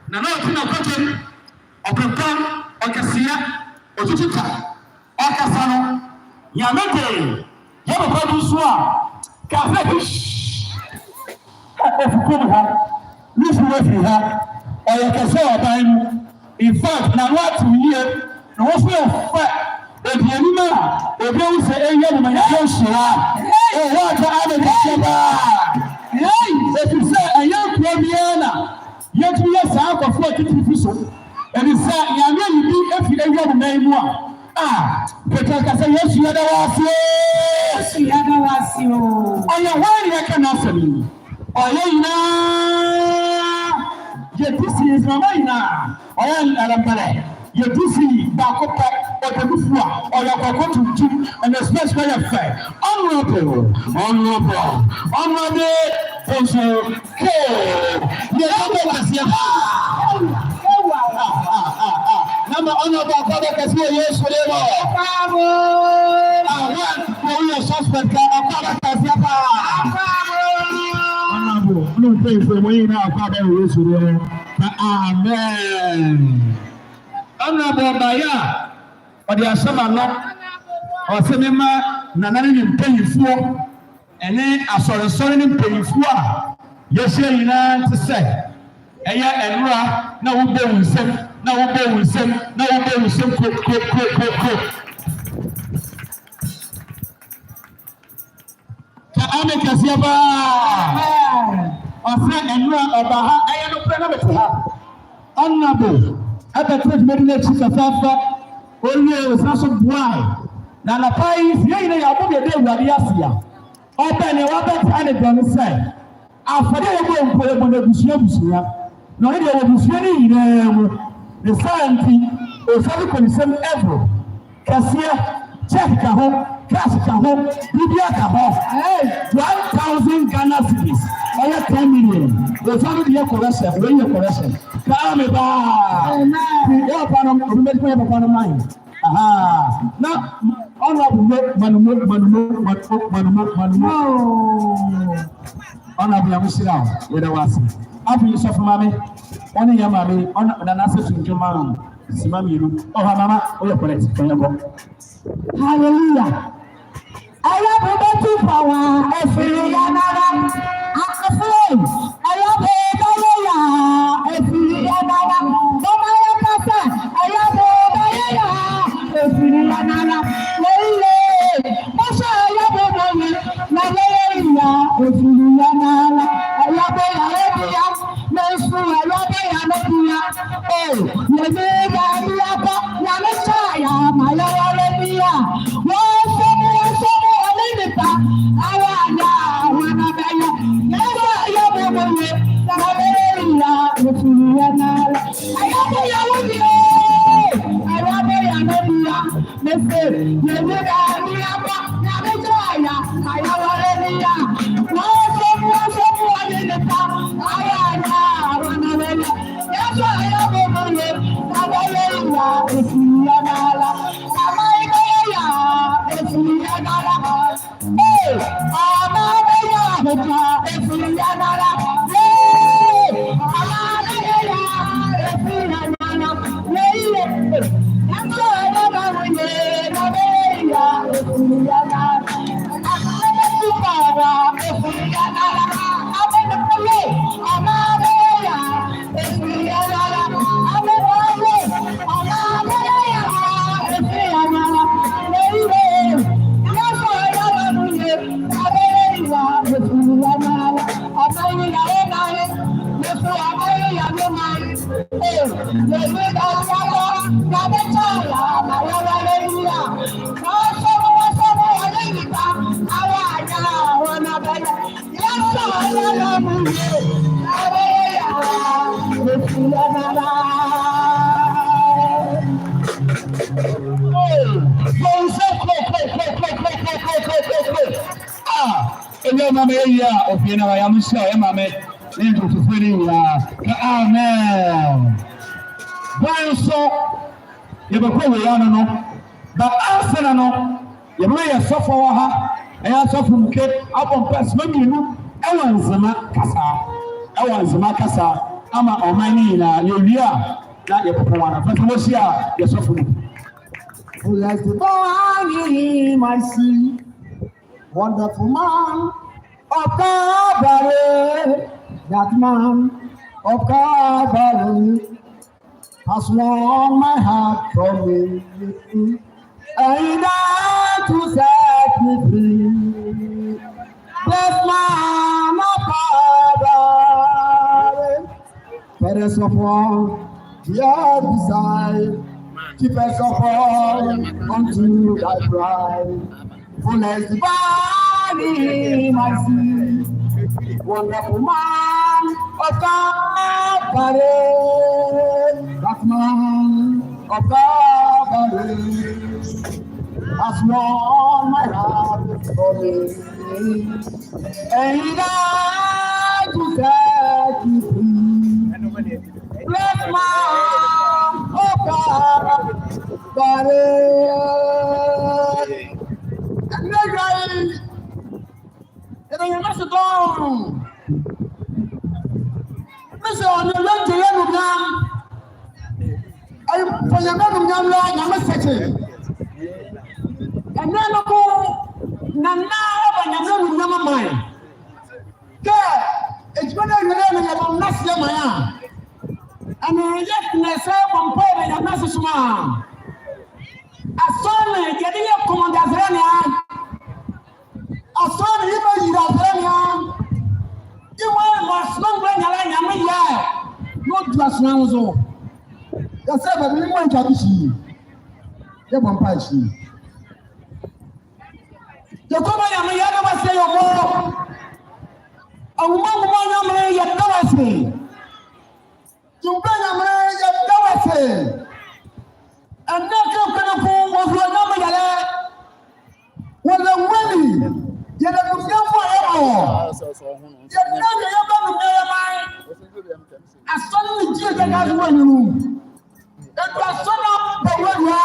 Nana ɔte n'akwatam, ɔpempa, ɔkɛsea, ɔtutu ta, ɔkasa no, Nyame de yɛ papa bi nso a, kasa hish, ɔfi kurom ha, ne fi wafiri ha, ɔyɛ kɛse wɔ aban mu. In fact, n'ano atew yie, na wɔn nso yɛ fɛ. Ɔdi anim a, obi ahu sɛ ɛyɛ no ma Nyame nhyira. Ɛwɔ ata amen kɛseɛ paa. Ɛfiri sɛ, ɛnyɛ nkoa biara na yɛtumi yɛ saa akɔfo atitirifi so. Ɛfiri sɛ, Nyame ayi bi afi awiamuman mu a, a, pɛtɛ ka sɛ, Yesu, yɛda wo ase o. Yesu, yɛda wo ase o. Ɔyɛ hwan na yɛka n'asɛm yi? Ɔyɛ nyinaa. Yɛdi si nzama nyinaa. Ɔyɛ ɛlɛmbɛlɛ. Yɛdi si baako pɛ. Ɔda nufu a, ɔyɛ kɔkɔɔ tuntum. Ɛna space kɔ yɛ fɛ. Honorable, honorable, honorable Bonsu K. Yɛda wo ase paa. Na ma honorable akɔ aba kɛse wɔ Yesu din mu. Amen. Awa, wɔyɛ suspect a, akɔ aba kɛse paa. Honorable, ne mpanyinfoɔ, mo nyinaa akɔ aba wɔ Yesu din mu. Ka amen. Honorable Baya, ɔde asɛm aba. Ɔse mema Nana ne ne mpanyinfoɔ ɛne asɔresɔre ne mpanyinfoɔ a yɛahyia nyinaa nte sɛ ɛyɛ nnora na wobɔ wo nsam, na wobɔ wo nsam, na wobɔ wo nsam ko, ko, ko, ko, ko. Ka Amen kɛseɛ paa. Ɔse ɛnora ɔba ha, ɛyɛ nokorɛ na mete ha. Honorable ɛbɛtena dwumadi no akyi fɛfɛɛfɛ. Ɔwie, ɔsan so boae. Na anapa yi, fie yi na yɛabɔ yɛda Awurade ase a ɔbɛ ne wabɛte ne dɔ no sɛ afɔde a yɛbɔ mpo yɛbɔ no abusua abusua. Na ɔno deɛ wɔ abusua no nyinaa mu. Ne saa nti, ɔsan so kɔ ne nsam ɛboro. Kɛseɛ, check ka ho, cash ka ho, biribiara ka ho. One thousand Ghana cedis, ɔyɛ ten million. Ɔfa no deɛ correction, wei yɛ correction. Ka amen baa. Amen. Yɛ papa no, obi bɛdi kɔ yɛ papa no man. Aha. Na, ɔno abu mo, manu mo, manu mo, manu mo, manu mo, manu mo. Ɔno abu ya mo hyira o, yɛda wo ase. Afei sɔfo maame, ɔne yɛ maame, ɔno na n'ase tuntum ma no. Sima mmienu. Ɔha mama, woyɛ correct. Kɔnyɛ kɔ. Hallelujah. Ɛyɛ bo bɛtu pawa, ɛfiri yɛ nara. Afei, ɛyɛ bo bɛyɛ ya, ɛfiri yɛ nara. Mama yɛ kasa, ɛyɛ bo bɛyɛ ya, ɛfiri yɛ nara. Lele, masa ɛyɛ bo bɛyɛ, na lele ya, ɛfiri yɛ nara. Ɛyɛ bo ya, ɛbi ya. Mesu Awurade ya no bia. Eh, yɛne Awurade akɔ, Nyame kyɛ ya ma yɛware bia. Wɔsɛ mo, wɔsɛ mo, ɔne nipa. Ara na wɔn abɛyɛ. Yɛsɛ yɛ mo mo yɛ, na bɛyɛ ya, ɛfiri yɛ nara. Ɛyɛ mo ya wo bia. Awurade ya no bia. Mese, yɛne Awurade akɔ, Nyame kyɛ ya ma yɛware bia. Wɔsɛ mo, wɔsɛ mo, ɔne nipa. Ara na wɔn abɛyɛ. Yɛsɛ yɛ mo mo yɛ, na bɛyɛ ya, ɛfiri yɛ nara. Ama yɛ bɛyɛ ya, ɛfiri yɛ nara. Ee, ɔma bɛyɛ ya, ɛfiri yɛ nara. Ee, ɔma bɛyɛ ya, ɛfiri yɛ nara. Ee, ee, ee. Ɛnso ɛyɛ ba wo yɛ, na bɛyɛ ya, ɛfiri yɛ nara. Ɔma bɛyɛ ya, ɛfiri yɛ nara. Ɔma bɛyɛ ya, Ah, ɛyɛ maame ɛyɛ a, ɔfie na wayɛ mo hyɛ, ɛyɛ maame, ne ntotofoɔ ne nyinaa. Ka amen. Bɔn nso, yɛbɛkɔ wei ano no. Ba ansa na no, yɛbɛma yɛ sɔfo wɔ ha, ɛyɛ asɔfo Muke, abɔ mpae sima mmienu, ɛwɔ Nzema kasa, ɛwɔ Nzema kasa, ama ɔman no nyinaa, yɛwie a, na yɛpopo wɔn ano. Fa sɛ wɔhyia yɛ sɔfo no. Bless the boy in my sea, wonderful man of Calvary, that man of Calvary. Has won my heart from me, and he died to set me free. Bless man of Calvary, fairest of all, dear desire, chiefest of all, unto thy pride. Fullest divine in my sea. Wonderful man of Calvary. That man of Calvary has won my heart for me. And he died to set me free. Bless man of Calvary. Ɛnɛ ɛdwae, yɛda Nyame ase dɔɔnwo. Mese ɔne yɛgye yɛ anuonyam. Ɛyɛ pɛ Nyame anuonyam la, Nyame sɛkye. Ɛnɛ no mo, nana ɔba Nyame anuonyam aman. Kɛ, edwuma no awie no, yɛbɔ no ase maa yɛ a. Ɛnɛ yɛtena ase bɔ mpae na yɛnante so a. Asɔre no, yɛde yɛ kɔmɔdasera ne a. Asɔne ne ye bɛyila zolɛ ne a. Yemɔ a mɔɔ somaa mgbala ne a le Nyamenle yɛɛ. Na ɔdua somaa nwo zo. Yɛse bɛde ne mɔ ɛtwa bihyi. Yɛbɔ mpae ɛhye. Yɛkɔma Nyamenle yɛda wɔ ase yɛ ɔmɔ. Anwuma anwuma Nyamenle yɛda wɔ ase. Tumpɛ Nyamenle yɛda wɔ ase. Ɛnɛ kɛ kɛnɛ ko wɔzua Nyamenle yɛlɛ. Wɔlɛ nwunli. Yɛlɛ numeamɔ yɛbɔ. Yɛda yɛ yɛba numea yɛmaa. Asɔne ne gyi ɛgya gaze wɔ anyunu. Edwɛkɛ asɔne bɛwɔ dua.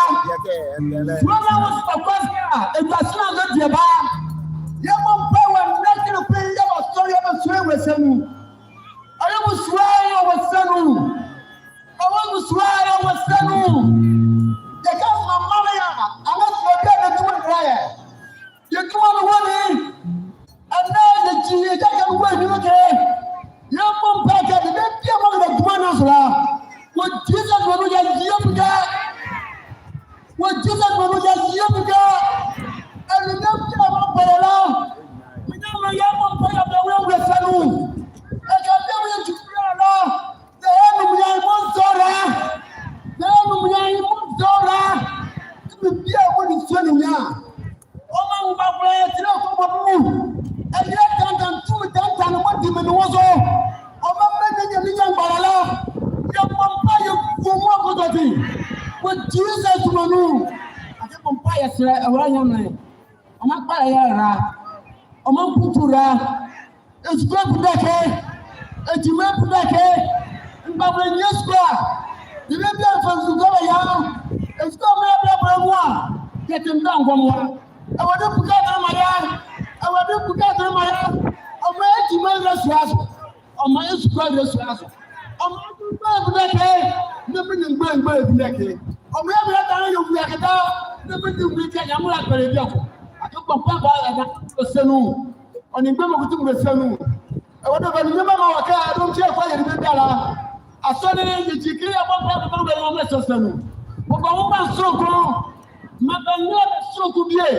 Sua na wɔ sua kwasi a, edwɛkɛ asɔne a dua ba. Yɛbɔ mpae wɔ ɛnɛ kɛnɛ ko yɛwɔ asɔne yɛbɛsua wɔ esa nu. Ɔyɛ wɔ sua yɛ wɔ esa nu. Ɔwɔ wɔ sua yɛ wɔ esa nu. Yɛka mama ne ya, ama sua bi a na duma ne yɛ. Yɛduma ne wɔ ne. Ɛnɛ yɛgyi yɛ gyakɛ ne wɔ ne kɛ. Yɛbɔ mpae kɛ, ɛnɛ bie mɔɔ kɛba duma ne azo la. Wɔ Jesus diema nu yɛgyi yɛ bɛkɛ. Wɔ Jesus diema nu yɛgyi yɛ bɛkɛ. Ɛnɛ bie mɔɔ bɛyɛ la. Menyɛmile yɛbɔ mpae yɛbɛwula wɔ esa nu. Ɛkɛ bie mɔɔ yɛgyi bie la. Yɛyɛ numeamɔ zɔhane. Yɛyɛ numeamɔ zɔhane. Bie mɔɔ ne sua ne nea. Ɔmaa ɔbakola yɛ tile kɔbɔ bu. Ɛyɛ tantan tumi tantan ne mɔɔ di me ne wɔ zo. Ɔmaa mɛ ne nyɛ ne nyɛ mgbala la. Yɛbɔ mpae yɛkuo mɔɔ kɔtɔte. Wɔ Jesus diema nu. Ade bɔ mpae yɛsɛlɛ Awulae Nyamenle. Ɔmaa kpalɛ yɛ la. Ɔmaa mputu la. Esukua bu dake. Agyima bu dake. Mgbavolɛ nwie sukua. Debie biala fa nzule bɛyɛ. Esukua mɔɔ yɛbɛlɛbɛlɛ nu a, yɛte ndangɔ mɔɔ. Ɛwɔde puka adrɛ maa yɛ. Ɛwɔde puka adrɛ maa yɛ. Ɔmaa agyima ɛlɛsua zo. Ɔmaa esukua ɛlɛsua zo. Ɔmaa mgbavolɛ bu dake. Na menli mgbavolɛ bu dake. Ɔmaa yɛbɛlɛdane yɛwula kɛda. Na menli wula kɛ Nyamenle akpalɛ bieko. Ade bɔ mpae ba ɛda esa nu. Ɔ nee mgbanyima kɔsɔɔti mgbanyima kɔsɔɔti nu. Ɛwɔde bɛnle nneɛma maa wɔ kɛ ɛdom kye ɛkɔ yɛ debie biala. Asɔne ne yɛgyi kile yɛbɔ mpae bɛbɛlɛ wɔ Nyamenle sɛsɛ nu. Bɛbɔ nwoma nsoronko. Maa bɛnlɛ bɛ soronko bie.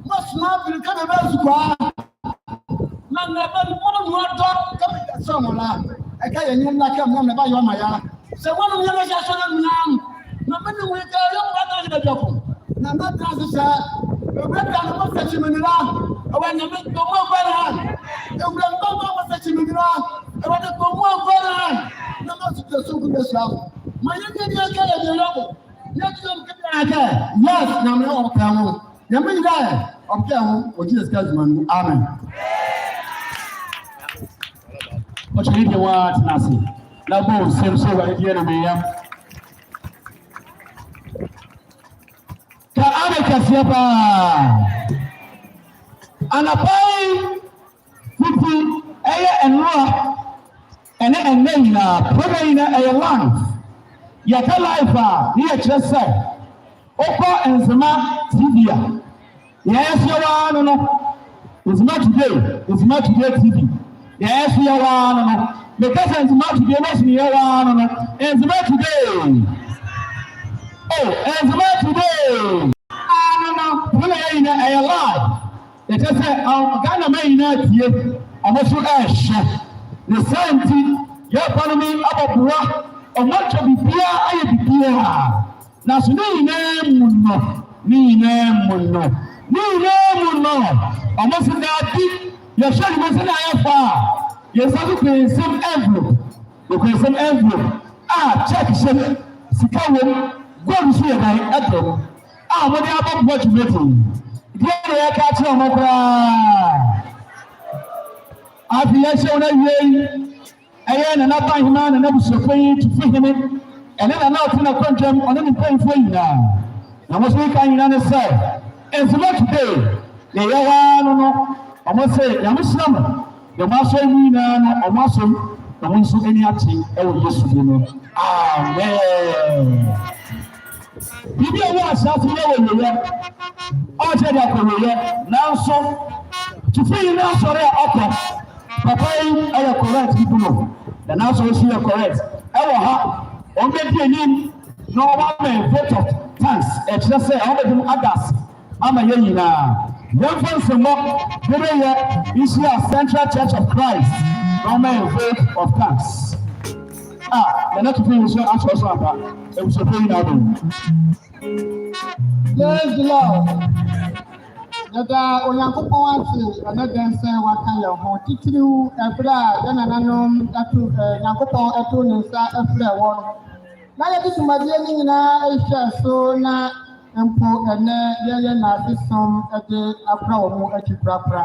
Mɔɔ somaa bile kɛ bɛba sukua. Maa bɛnlɛ bɛ mɔɔ nu ɔdɔ kɛ bɛba sukua la. Ɛkɛ yɛ nye la kɛ mɔɔ bɛbayɛ ɔmaa yɛ. Saa wɔnwu yɛ bɛhyɛ asɔne ne amuala. Maa menli nwunli kɛ yɛbɛtɛnla kɛ bieko. Na mɛtɛnla ase saa. Ewula Dane mɔɔ sɛkye menli la. Ɛwɔ Nyamenle kpɔ mɔɔ ɛkɔ ɛha. Ewula Mgbanyima mɔɔ sɛkye menli la. Ɛwɔde kpɔ mɔɔ ɛkɔ ɛha. Na mɛsua soronko bɛsua. Maa yɛnyia ne yɛkɛ yɛ bieko. Yɛkɛ yɛ bieko kɛ. Yes, Nyamenle ɔbɛka yɛ nwo. Nyamenle yɛlɛ ɔbɛka yɛ nwo wɔ Jesus Christ diema nu. Amen. Ɔkyerɛ yɛ deɛ wɔatena ase. Na bɔ nsɛm sɛ Awurade deɛ no meyam. Ka amen kɛseɛ paa. Anapa yi, Fiti ɛyɛ ɛnora, ɛnɛ ɛnɛ nyinaa, program nyinaa ɛyɛ live. Yɛka live a, ne yɛkyerɛ sɛ, wokɔ Nzema T V a, nea yɛsoa wɔ ara no no, Nzema Today, Nzema Today T V, nea yɛsoa wɔ ara no no, meka sɛ Nzema Today, na ɔse nea yɛwɔ ara no no, Nzema Today. Oh, Nzema Today. Ara no no, program nyinaa ɛyɛ live. Ɛkyɛ sɛ, ah, Ghanama nyinaa tie, wɔn nso ɛrehwɛ. Ne saa nti, yɛn papa no mi abɔ boa, wɔn atwa biribiara ayɛ biribiara. Nanso ne nyinaa mu no, ne nyinaa mu no, ne nyinaa mu no, wɔn nso daabi, yɛhwɛ ne mu sɛ na ayɛ fa a, yɛn nsa so kura nsɛm envelope. Yɛkura nsɛm envelope a check hyɛ mu, sika wɔ mu, gold nso yɛ dan ɛdɔ mu a wɔde abɔ boa dwumadie yi. Deɛ na yɛka akyerɛ wɔn koraa. Afei yɛhyɛ wɔn awie yi, ɛyɛ Nana Bahima, Nana Abusuakuo yi Tufohene, ɛne Nana a ɔte n'akwankyɛm, ɔne ne mpanyinfoɔ nyinaa. Na wɔn nso yɛka nyinaa ne sɛ, Nzema Today, deɛ yɛwɔ ara no no, wɔn se, Nyame hyira mo, deɛ wɔn asɔre mu nyinaa no, wɔn asɔre, na wɔn nso ani agye wɔ Yesu din mu. Amen. Biribi a ɛwɔ ahyɛase yɛ wɔ wieɛ, ɔkyɛ de akɔ wieɛ, nanso, Tufohene asɔre a ɔkɔ, papa yi yɛ correct bi no, na n'asɔre nso yɛ correct, ɛwɔ ha, wɔn bɛdi anim, na wɔn ama vote of thanks, ɛkyerɛ sɛ, wɔn bɛdi mu adase, ama yɛn nyinaa. Yɛmfa nzɛmɔ bɛyɛ Nhyia Central Church of Christ na ɔmma yɛ vote of thanks. A, Nana Tufuo nso akyerɛ so aba. Abusuakuo nyinaa bɛn. Praise the Lord. Yɛda Onyankopɔn ase, ɛnɛ dɛn sɛ waka yɛn ho. Titiriw ɛberɛ a yɛn nananom ɛto, ɛ, Nyankopɔn ɛto ne nsa ɛfrɛ wɔn. Na yɛde dwumadie no nyinaa ɛhwɛ so na mpo ɛnɛ yɛyɛ n'asesom ɛde akora wɔn akyi korakora.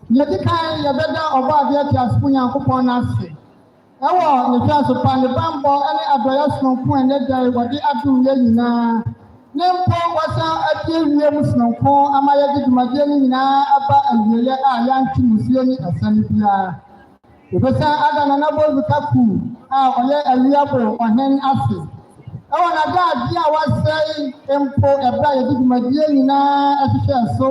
Nea ɛdi kan, yɛbɛda Ɔbɔadeɛ Teasefo Nyankopɔn no ase. Ɛwɔ ne hwɛso pa, ne bammɔ ne adɔeɛ sononko a ɛnɛ da yi wɔde adom yɛn nyinaa. Ne mpo wɔsan abie wie mu sononko ama yɛde dwumadie no nyinaa aba awieɛ a yɛantwe musuo ne asiane biara. Yɛbɛsan ada Nana Bozu Kaku a ɔyɛ Awiabo Ɔhene ase. Ɛwɔ n'adagyeɛ a wasɛe mpo ɛberɛ a yɛde dwumadie nyinaa ɛhwehwɛɛ so.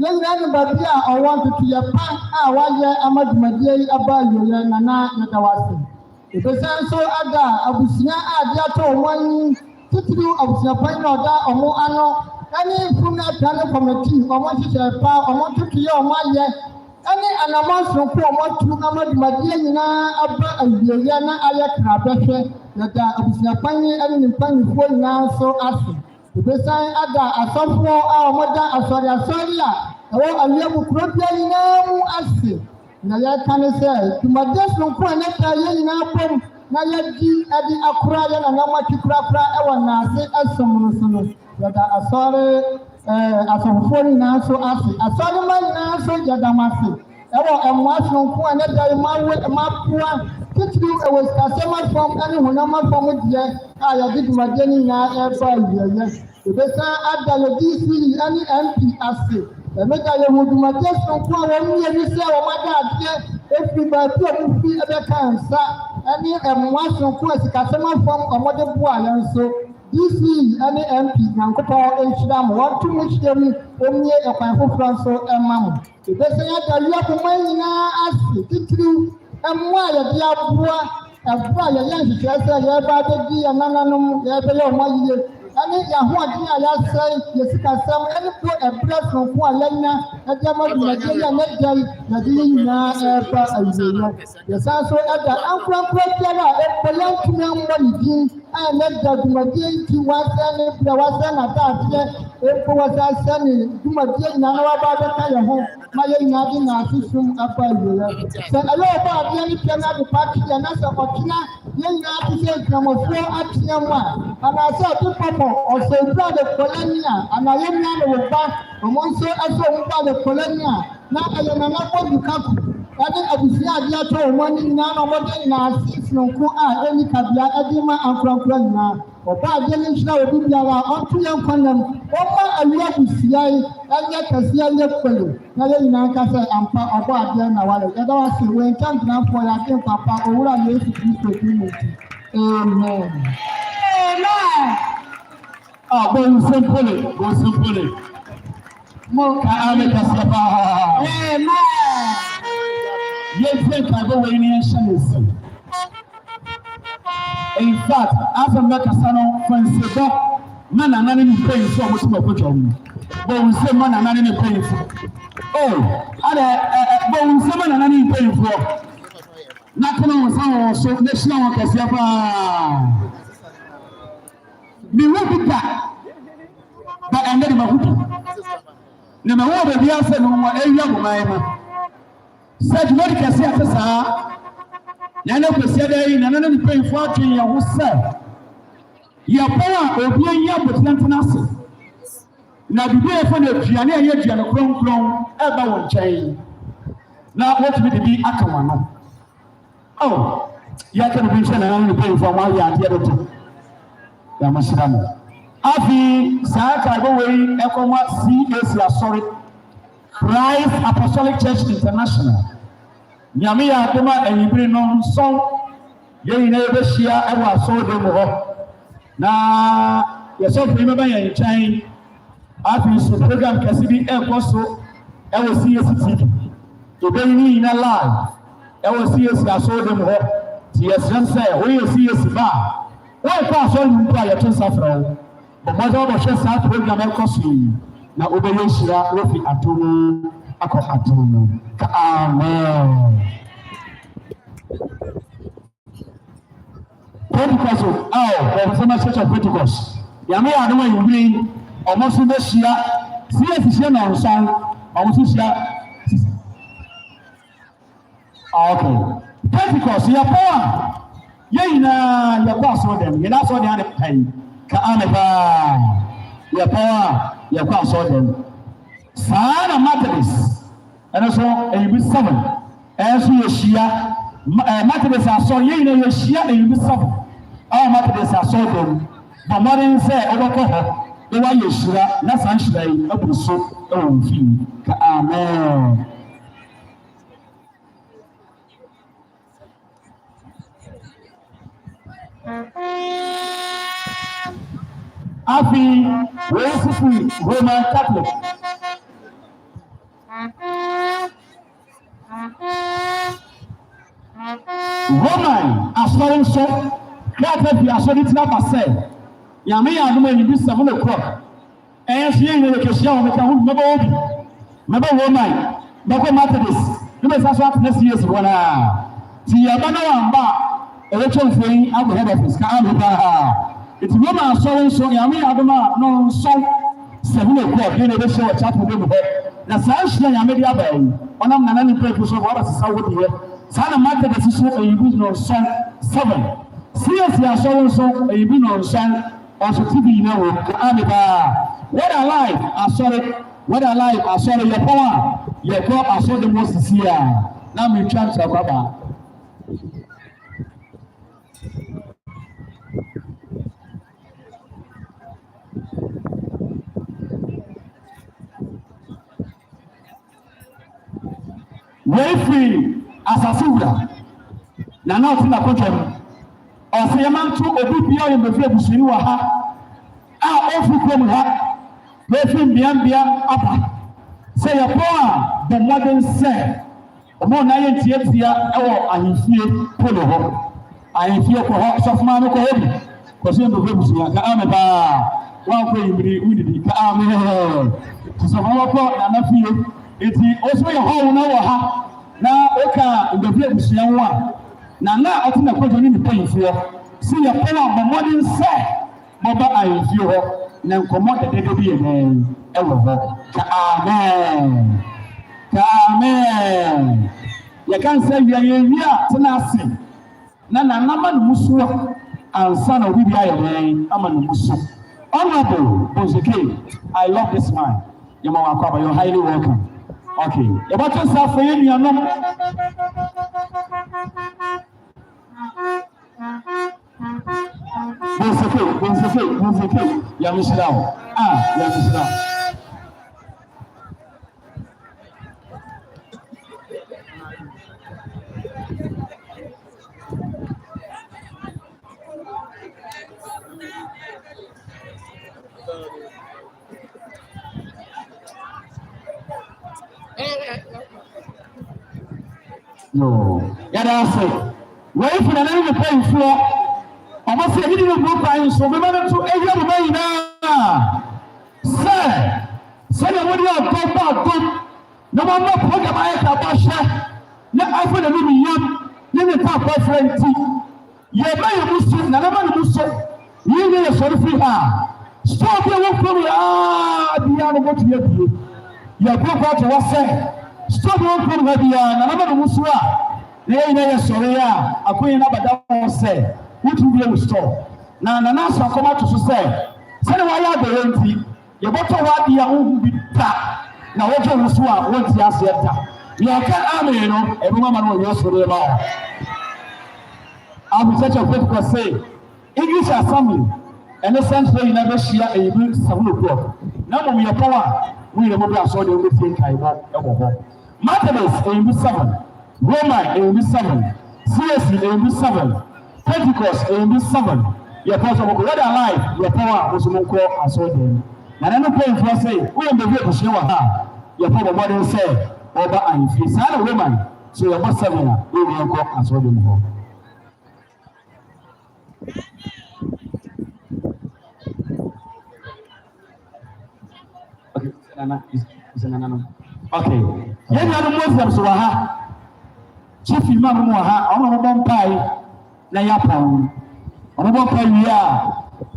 Yɛn nyinaa nim baabi a ɔwɔ, ntotoeɛ pa a wayɛ ama dwumadie yi aba awieɛ, Nana, yɛda wo ase. Yɛbɛsan nso ada abusua a adeɛ atɔ wɔn ani, titiriw abusuapanyin a ɔda wɔn ano, ɛne funeral planning committee, wɔn nhyehyɛe pa, wɔn ntotoeɛ a wɔayɛ, ɛne anammɔn sononko a wɔatu ama dwumadie nyinaa aba awieɛ na ayɛ krabɛhwɛ. Yɛda abusuapanyin ne ne mpanyinfoɔ nyinaa nso ase. Yɛbɛsan ada asɔfoɔ a wɔda asɔre asɔre a ɛwɔ Awiabo korɔbea nyinaa mu ase. Nea yɛreka ne sɛ, dwumadie sononko a ɛnɛ da yɛn nyinaa bom na yɛadi de akora yɛn nananom akyi korakora wɔ n'ase som no so no, yɛda asɔre, ɛɛ, asɔfofoɔ no nyinaa nso ase. Asɔremma nyinaa nso, yɛda mo ase. Ɛwɔ mmoa sononko a ɛnɛ da yi moawo, moaboa, titiriw ɛwɔ sikasɛm afam ne honam afam deɛ a yɛde dwumadie no nyinaa ɛreba awieɛ. Yɛbɛsan ada yɛn D C E ne M P ase. Ɛnɛ da yɛhu dwumadie sononko a wɔn mmienu sɛ wɔn ada adeɛ ɛfiri baabi a wɔfiri ɛbɛka nsa ne mmoa sononko a sikasɛm afam wɔde boa yɛn nso. D C E ne M P, Nyankopɔn nhyira mo. Wɔnto mo hyia mu, wɔmmue ɛkwan foforɔ nso mma mo. Yɛbɛsan ada Awiabo man nyinaa ase, titiriw mmoa a yɛde aboa ɛberɛ a yɛyɛ nhyehyɛe sɛ yɛreba abɛdi yɛn nananom, yɛrebɛyɛ wɔn ayie, ɛne yɛn ahoɔden a yɛasɛe, yɛn sikasɛm, ɛne mpo ɛberɛ sononko a yɛanya de ama dwumadie yi a ɛnɛ da yi yɛde ne nyinaa reba awieɛ. Yɛsan nso da ankorankora biara a mpo yɛantumi ammɔ ne din a ɛnɛ da dwumadie nti wɔasɛe ne berɛ, wɔasɛe n'ataadeɛ, mpo wɔsan sɛe ne dwumadie nyinaa na wɔaba abɛka yɛn ho ma yɛn nyinaa de n'asesom aba awieɛ. Sɛ ɛyɛ Ɔbɔadeɛ no pɛ na ade pa ate yɛn na sɛ ɔtena yɛn nyinaa te sɛ nkramofoɔ ateam a, anaasɛ ɔde pɔpɔ ɔsɛ owura de kɔla ni a, anaa yɛn nua ne wo ba, wɔn nso ɛsɛ wɔn ba de kɔla ni a, na ɛyɛ Nana Bozu Kaku ɛne abusua a adeɛ atɔ wɔn ani nyinaa na wɔde nyinaa ase sononko a ɛnni kabea ɛde ma ankorankora nyinaa. Ɔbɔadeɛ no nhyira obi biara a ɔnto yɛn nkwa nam. Wɔmma Awiabo abusua yi ɛnyɛ kɛseɛ ɛnyɛ kpalo na yɛn nyinaa nka sɛ ampa Ɔbɔadeɛ na wayɛ. Yɛda wo ase wɔ yɛn ntamgyinafoɔ yɛn Agyenkwa pa Owura Yesu Kristo din mu nti. Amen. Amen. Ah, bɔ wo nsam pole, bɔ wo nsam pole. Mo. Ka amen kɛseɛ paa. Amen. Yɛmfie nkaebɔ wei ne yɛnhyɛ no nsi. In fact, asɛm mɛkasa no fa nsebɔ ma Nana ne ne mpanyinfoɔ a wɔte m'akonnwa mu. Bɔ wo nsam ma Nana ne ne mpanyinfoɔ. Oh, adɛ, ɛ, ɛ, bɔ wo nsam ma Nana ne ne mpanyinfoɔ. Na tena wɔn nsa wɔ wɔn so, na hyira wɔn kɛseɛ paa. Mehu bi da, ba ɛnnɛ de mahu bi. Na mewɔ baabi asɛ no ma ɛwia mo man no. Sɛ dwumadi kɛseɛ a te saa, na ɛnɛ Kwasiada yi, Nana ne ne mpanyinfoɔ atwe yɛn ho sɛ, yɛpɔn a obi anyi aboterɛ ntena ase, na biribi a yɛfrɛ no aduane a ɛyɛ aduane kronkron ɛba wɔn nkyɛn, na wɔtumi de bi aka wɔn ano. Oh, yɛka no bi nhyɛ Nana ne ne mpanyinfoɔ a wɔayɛ adeɛ de to. Yɛahyira mo. Afei, saa nkaebɔ wei ɛkɔ ma C A C asɔre, Christ Apostolic Church International. Nyame yɛ adom a, anwummere nnɔnson, yɛn nyinaa yɛbɛhyia wɔ asɔredan mu hɔ. Na yɛn sɔfo yi bɛba yɛn nkyɛn. Afei nso, program kɛse bi ɛrekɔ so ɛwɔ C A C T V. Yɛbɛyi ne nyinaa live ɛwɔ C A C asɔredan mu hɔ. Nti yɛsrɛ sɛ, woyɛ C A C ba a, worekɔ asɔre no mpo a, yɛto nsa frɛ wo. Bɔ mmɔden bɛhwɛ saa program a ɛrekɔ so yi. na ɔbɛyɛ nhyira wɔ fi adom mu akɔ adom mu. Ka amen. Pentecost, ao, the Reformed Church of Pentecost. Nyame yɛ adom a, yɛ bie, ɔmo nso bɛhyia, C S hyia nnɔnson, ɔmo nso hyia. Okay. Pentecost, yɛpɔ a, yɛ nyinaa yɛkɔ asɔrdan mu. Yɛnam asɔrdan ne pɛn. Ka amen paa. Yɛpɔ a, yɛkɔ asɔrdan mu. Saa na Methodist, ɛno nso, ɛyɛ bi seven. Ɛnso yɛhyia, ma-, eh, Methodist asɔre, yɛ nyinaa yɛhyia ɛyɛ bi seven. Ɛwɔ Methodist asɔrdan mu. Bɔ mmɔden sɛ wobɛkɔ hɔ, na woayɛ nhyira, na saa nhyira yi abɔ so wɔ wo fie. Ka amen. Afei, wei nso firi Roman Catholic. Roman asɔre nso, krataa firi asɔre ti aba sɛ, Nyame yɛ adom a, ɛyɛ bi seven o'clock. Ɛyɛ nso yɛ nyinaa yɛkɛhyia wɔ, meka ho, mɛba wɔ bi. Mɛba Roman, mɛkɔ Methodist, na mɛsan so atena C S hɔ no ara. Nti yɛba na wamba a, ɛbɛtwa mfonin akɔ head office, ka amen paa. Nti Roman asɔre nso, Nyame yɛ adom a, nnɔnson, seven o'clock, yɛ na yɛbɛhyia wɔ chapel bɛ mu hɔ. Na saa nhyira Nyame de aba yi, ɔnam Nana ne mpanyinfoɔ so, wɔabɛsesa wɔ deɛ. Saa na Methodist nso, ɛyɛ bi nnɔnson, seven. C S asɔre nso, ɛyɛ bi nnɔnson. Ɔso T V nyinaa wɔ mu. Ka amen paa. Word Alive asɔre. Word Alive asɔre. Yɛpɔn a, yɛkɔ asɔre mu sisi a. Na metwa nkyerɛ kɔ aba. Wei firi asase wura, Nana a ɔte n'akonnwa mu. Ɔse yɛmma nto obi biara a ɔyɛ Mbofra abusuani wɔ ha a ɔmfiri kurom ha na ɔfiri mbeambea aba. Sɛ yɛpɔn a, bɔ mmɔden sɛ ɔma ɔnayɛ ntiatia wɔ ahemfie polo hɔ. Ahemfie kɔ hɔ, sɔfo maame kɔ hɔ bi. Kɔsɛ Mbofra abusua, ka amen paa. Wankɔ ayimbiri, wondidi, ka amen. Nti sɔfo maame kɔ Nana fie. Nti ɔso yɛ hɔ wo na wɔ ha na ɔka Mbofra abusua ho a, Nana a ɔte n'akonnwa ne mpanyinfoɔ, sɛ yɛpɔn a, bɔ mmɔden sɛ mɔba ahemfie hɔ na nkɔmmɔ dɛdɛdɛ bi yɛ dɛn ɛwɔ hɔ. Ka amen. Ka amen. Yɛka nsɛ wie a, yɛwie a, tena ase. Na Nana ma ne mu so a, ansa na obi bi ayɛ dɛn ama ne mu so. Honorable Bonzeke, I love this man. Yɛma wo akwaaba, you're highly welcome. Okay. Yɛbɛto nsa afrɛ yɛn nuanom. Bonzeke, Bonzeke, Bonzeke. Nyame nhyira wo. Ah, Nyame nhyira wo. Yoo. Yɛda ase. Wei firi Nana ne mpanyinfoɔ. Wɔse yɛde ne buo kwan nso, mema no nto awia mema nyinaa. Sɛ, sɛdeɛ wɔde ɔdɔ bɔ adom, na wɔama program ayɛ kɛ abɔhyɛ, na afa n'anuonyam ne ne ntaakɔfrɛ nti, yɛma yɛ mu so, Nana ma ne mu so, yɛ nyinaa yɛsɔre firi ha a, store bi a ɛwɔ kurom ha biara no wɔtumi abue. Yɛbɔ kɔ ato hɔ sɛ, store bi a ɛwɔ kurom ha biara, Nana ma ne mu so a, na yɛ nyinaa yɛsɔre a, akɔnyɛ no abɛda hɔ sɛ, wotumi bue wo store. Na Nana asan akɔ ato so sɛ, sɛdeɛ wɔayɛ adɔeɛ nti, yɛbɛtɔ hɔ adeɛ a wonhu bi da, na wɔtɔ wo so a wonte aseɛ da. Nea ɔka amen no, ɛbɛma ama no ɔyɛ ɔsɔre ma wo. Afei Church of Pentecost se, English Assembly, ɛne Central nyinaa bɛhyia ɛyɛ bi seven o'clock. Na mmom yɛpɔn a, mo nyinaa mobɛ asɔre dɛm mobɛtie nkaebɔ ɛwɔ hɔ. Methodist, ɛyɛ bi seven. Roman, ɛyɛ bi seven. C S C, ɛyɛ bi seven. Pentecost, ɛyɛ bi seven. Yɛpɔn sɛ mokɔ. Word Alive, yɛpɔn a, mo nso monkɔ asɔre dɛm. Na Nana ne mpanyinfoɔ se, woyɛ Mbofra abusua wɔ ha a, yɛpɔn bɔ mmɔden sɛ wɔba ahemfie. Saa na Roman, so yɛbɔ seven a, wo nyinaa yɛnkɔ asɔre dɛm hɔ. Okay. Nana, is, is nana no. Okay. Yɛn nuanom Muslims wɔ ha. Chief Imam mo wɔ ha. Ɔmo na ɔmo bɔ mpae na yɛapɔn. Ɔmo bɔ mpae wie a,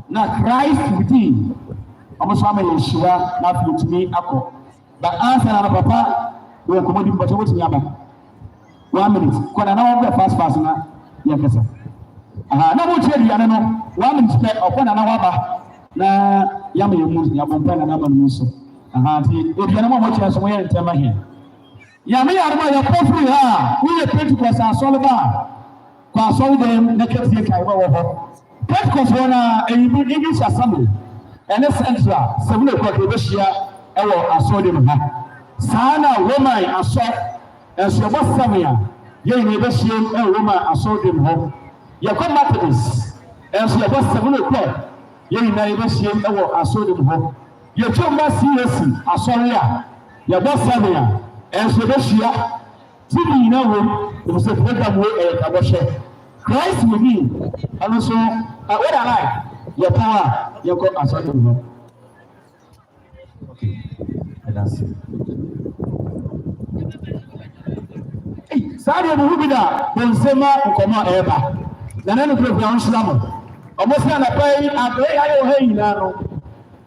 na Christ within, ɔmo nso ama yɛn nhyira na afei yɛtumi akɔ. Ba ansa na no papa, wɔ nkɔmmɔdi mu bɛtɔ, wotumi aba. One minute. Kɔ na na wɔbɛ fast fast na yɛkasa. Aha, na mo kyerɛ aduane no. One minute pɛ, ɔkɔ na na wɔaba. Na yɛama yɛn mu, yɛabɔ mpae na na ama no mu nso. Aha, nti aduane mo a mokyerɛ nso, moyɛ ntɛm ma yɛn. Nyame yɛ adom a yɛkɔ firi ha a, woyɛ Pentecost asɔre ba a, kɔ asɔre dɛm na kɛtie kae wɔ hɔ. Pentecost hɔ na ɛyi bi English Assembly ɛne Central seven o'clock yɛbɛhyia ɛwɔ asɔre dɛm ha. Saa na Roman asɔ ɛnso yɛbɔ seven a yɛn nyinaa yɛbɛhyia ɛwɔ Roman asɔre dɛm hɔ. Yɛkɔ Methodist ɛnso yɛbɔ seven o'clock yɛn nyinaa yɛbɛhyia ɛwɔ asɔre dɛm hɔ. Yɛtwa mu ba C A C asɔre a yɛbɔ seven a ɛnso yɛbɛhyia. Ti bi nyinaa wɔ mu, efisɛ program wei ɛyɛ kabɔhyɛ. Christ wɔ mu, ɛno nso, uh, what I like, yɛpɔn a, yɛkɔ asɔre mu hɔ. Okay, ɛda ase. Ei, saa deɛ mehu bi da, bonsɛma nkɔmmɔ a ɛreba. Nana no kura kura nhyira mo. Ɔmo sɛ anapa yi, adeɛ yɛ ayɛ wɔ ha nyinaa no,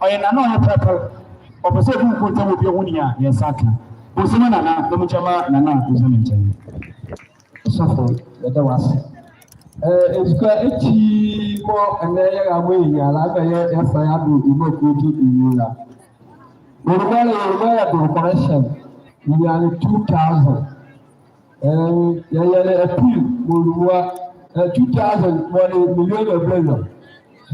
ɔyɛ nana ɔyɛ pɛrɛpɛrɛ. Ɔpɛ sɛ ɔbu nkontam obi ahu nea yɛn nsa aka. Bonsɛma nana, na mo nkyɛma nana a ɔgyina me nkyɛn. Ɔsɔfo, yɛda wo ase. Ɛɛ, nsuka ekyi mɔ ɛnɛ yɛ ga mɔ yɛ nyala, ɛbɛ yɛ, yɛ fa ya do, imo ko di iwu la. Yorùbá la, Yorùbá ya do correction. Yɛ nyala two thousand. Ɛɛ, yɛ, yɛ le appeal, mɔ lu wa, ɛɛ, two thousand, mɔ le million of billion.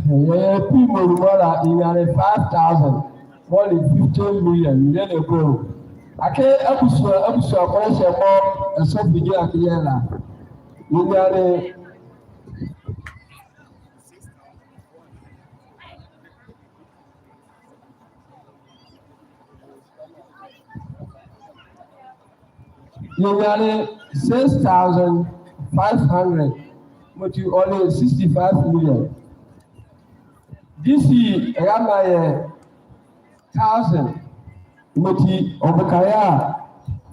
Yɛ, yɛ appeal mɔ lu wa la, yɛ nyala five thousand, mɔ le fifteen million, million of billion. Akee abusua, abusua correction mɔ, ɛsɔ bigye akee yɛ la. Yɛ nyala Yɛ nyala six thousand five hundred, mɔti ɔle sixty-five million. This year, ɛra ma yɛ thousand, mɔti ɔbɛka yɛ a,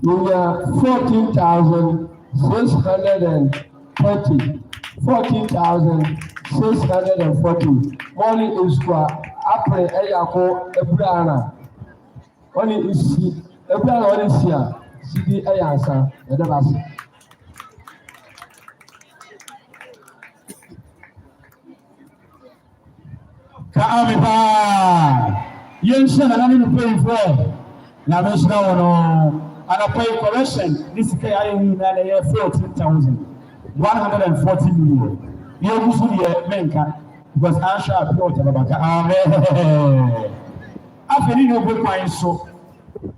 yɛnya fourteen thousand six hundred and forty. Fourteen thousand six hundred and forty. Mɔɔ le nsuka aprɛ ɛyɛ ako abura na. Ɔne nsi, abura na ɔne nsia, sidi ɛyɛ ansa, yɛda wo ase. Ka amen paa. Yɛnhyia nana ne ne mpanyinfoɔ. Nyame nhyira wɔn. Anɔpa yi correction ne sika yɛ ayɛ nyinaa na ɛyɛ fourteen thousand one hundred and forty million. Yɛgu so deɛ menka because anhwɛ a pure water bɛba. Ka amen. Afei ne ne obu kwan so.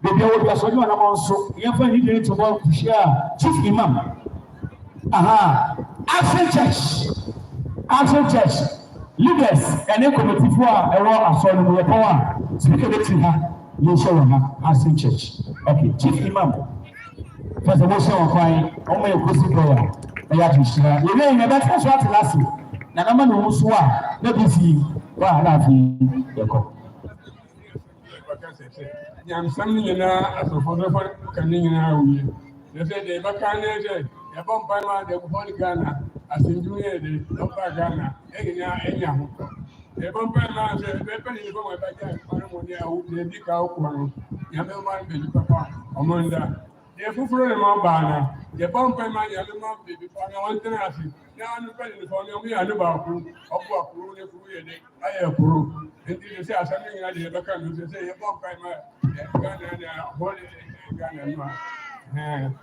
Baabi a wɔ bi asɔre ne ɔnam nso, yɛmfa ne din to bɔ nkuhyia a, Chief Imam. Aha, Action Church, Action Church leaders ɛne kɔmitifoɔ a ɛwɔ asɔre no mu yɛpɔn a, speaker bɛtiri ha, yɛnhyɛ wɔ ha, Action Church. Okay, Chief Imam, fɛ sɛ wɔhyɛ wɔn kwan, wɔn yɛ kɔsi bɛyɛ a, ɛyɛ adehyira. Yɛn nyɛ yɛbɛtena so atena ase, na nama na wɔn so a, na bi si hɔ a, na afei yɛkɔ. Nyamesɛm ne nyinaa, asɔfodɔfo ka ne nyinaa wie. Na sɛ deɛ ɛbɛka ne sɛ, yɛbɔ mpae ma deɛ ɛbɔ ne Ghana, asɛmdwuma yɛ de, ɔba Ghana, ɛnyina ɛnya ho. Yɛbɔ mpae ma sɛ, bɛpɛ ne nipa ma ɛbɛgya nkwa no mu ne awo, deɛ ɛdi ka ɔkɔ no. Nyame ma no bɛdi papa, ɔmo nda. Deɛ foforo ne ma ɔbaa no, yɛbɔ mpae ma Nyame ma baabi pa na wɔntena ase. Na ano pɛ ne nifa, ɔne ɔmo yɛ ano baako, ɔbo akoro ne koro yɛ de. Ayɛ koro. Enti sɛ asɛm no nyinaa deɛ yɛbɛka no sɛ sɛ yɛbɔ mpae ma Ghana ne ahɔ ne Ghana no a. Ɛhɛn.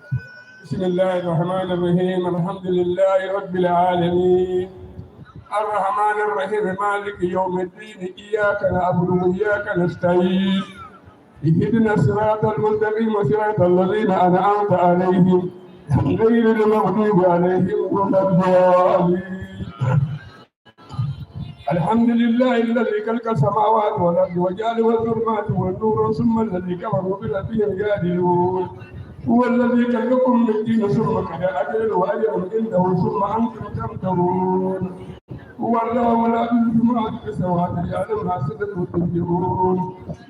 بسم الله الرحمن الرحيم. الحمد لله رب العالمين. الرحمن الرحيم. مالك يوم الدين. إياك نعبد وإياك نستعين. اهدنا الصراط المستقيم. صراط الذين أنعمت عليهم. غير المغضوب عليهم ولا الضالين. الحمد لله الذي خلق السماوات والأرض وجعل الظلمات والنور ثم الذين كفروا بربهم يعدلون. هو الذي خلقكم من طين ثم قضى أجلا وأجل عنده ثم أنتم تمترون. هو الله الذي له ما في السماوات ويعلم ما تكسب كل أنثى.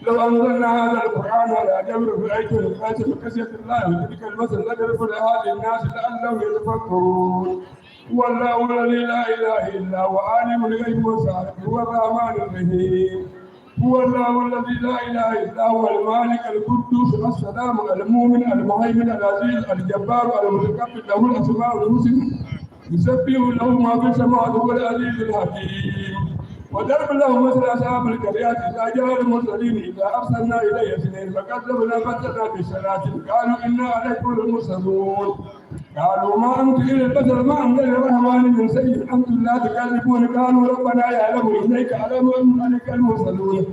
لو أنزلنا هذا القرآن على جبل لرأيته خاشعا متصدعا من خشية الله وتلك الأمثال نضربها للناس لعلهم يتفكرون. هو الله الذي لا إله إلا هو عالم الغيب والشهادة هو الرحمن الرحيم. هو الله الذي لا إله إلا هو الملك القدوس السلام المؤمن المهيمن العزيز الجبار المتكبر له الأسماء الحسنى يسبح له ما في السماوات وهو العزيز الحكيم. وضرب لهم مثل أصحاب القرية إذ جاءها المرسلون إذ أرسلنا إليهم اثنين فكذبوا فعززنا بثلاث قالوا إنا عليكم مرتقبون. قالوا ما أنتم إلا بشر ما أنزل الرحمن من شيء أنتم لا تكذبون قالوا ربنا يعلم إنك على ما يعلم المرسلون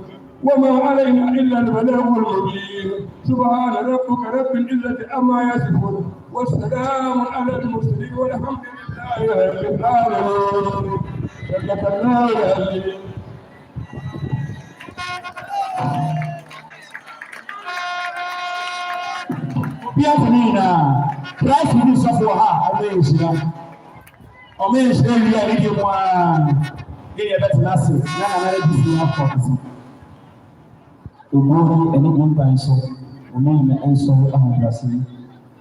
وما علينا إلا البلاغ المبين. سبحان ربك رب العزة عما يصفون وسلام على المرسلين والحمد لله رب العالمين. صدق الله العظيم. Obiafonyo nyinaa, Christ ne asɔfo wɔ ha a, wɔnyɛ nhyira. Wɔnyɛ nhyira wie a, yɛdie mu a, yɛdie bɛtena ase, na Nana Adesua akɔ ase. Obuo ne ɛne ne mba nso, wɔn nyinaa nso ahobrɛase,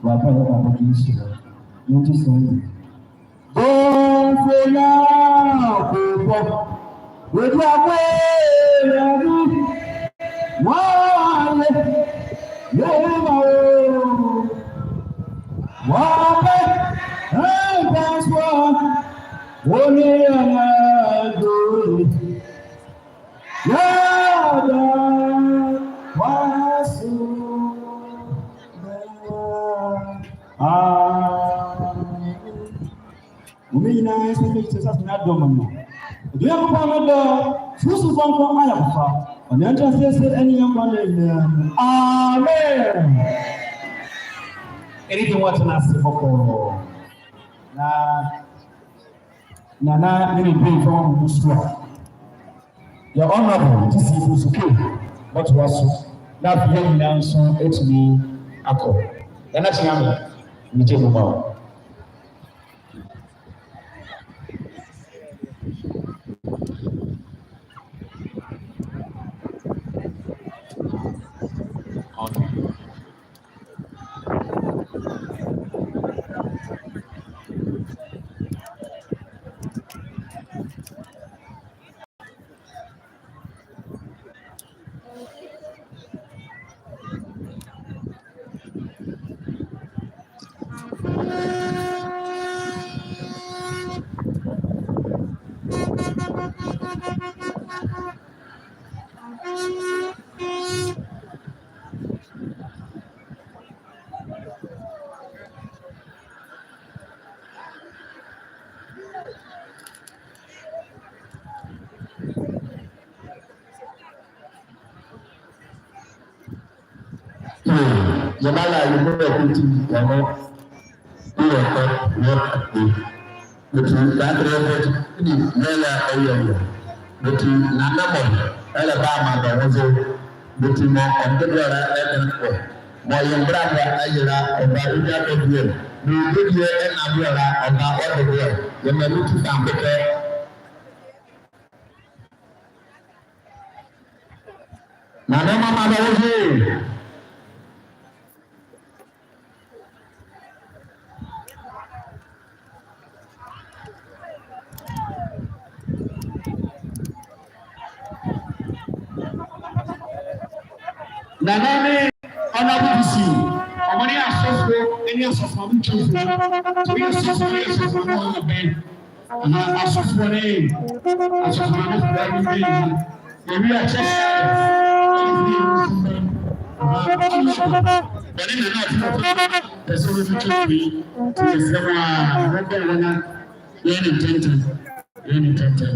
wɔaba yɛ baba de nhyira. Yɛnti sɛ yɛ. Bɔfo Nyankopɔn, wɔdi akwɛ yɛn mu, wɔyɛ yɛn ma o, wɔbɛ ɛbɛnsoɔ, wɔne yɛn adwo, yɛda w'ase daa. Amen. Wɔn nyinaa nso ne Jesus na dɔm no. Ɔdɔ Nyankopɔn no dɔ, susu bɔnkɔ ayɛ papa. Ɔne nkyɛn sese ɛne yɛn kwan na nyinaa mu. Amen. Ɛne de wɔtena ase kɔkɔɔ. Na, na, na, ne ne bɛn fam mu so a. Yɛ Honorable T C Busuke, bɔtoa so, na afei yɛn nyinaa nso atumi akɔ. Yɛn akyi ama, megye mo ma o. Yɛ bala yɛ bɔ yɛ kuti yɛ bɔ. Yɛ kɔ yɛ kɔ. Bɛti dakerɛ bɛti ni mɛla ɛyɛ yɛ. Bɛti nana mɔ ɛlɛ ba ma dɔ wɔzo. Bɛti mɔ ɔnde bɛra ɛdɛ kɔ. Mɔ yɛ mbra bɛ ayira ɔba ɔda bɛ bie. Ni ɔde bie ɛna bɛra ɔba ɔde bie. Yɛ mɛ lutu tampekɛ. Nana mama ba wo he. Nana ne Honorable D C, ɔmo ne asɔfo, ɛne asɔfo a ɔmo kyɛfo, ɔmo yɛ asɔfo, ɔmo yɛ asɔfo a ɔmo bɛn. Aha, asɔfo ne, asɔfo ne, asɔfo ne, yɛwie a kyɛ sɛ, aha, bɔne na na ɔtena pɛ sɛ wɔtwitwa firi, nti yɛsrɛ mo a, wɔbɛn wɔn a, yɛn ne ntɛntɛn, yɛn ne ntɛntɛn,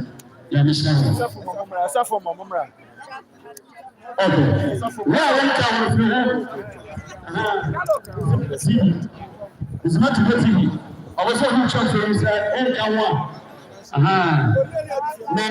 yɛn ne hyɛ mo. Asafo mɔ mo mmra, asafo mɔ mo mmra. Okay. Wɔ a wɔnka wɔn firi ho. Aha. T V. Nzema Tube T V. Ɔwɔ sɛ ɔno kyerɛ sɛ ɔnka ho a. Aha. Na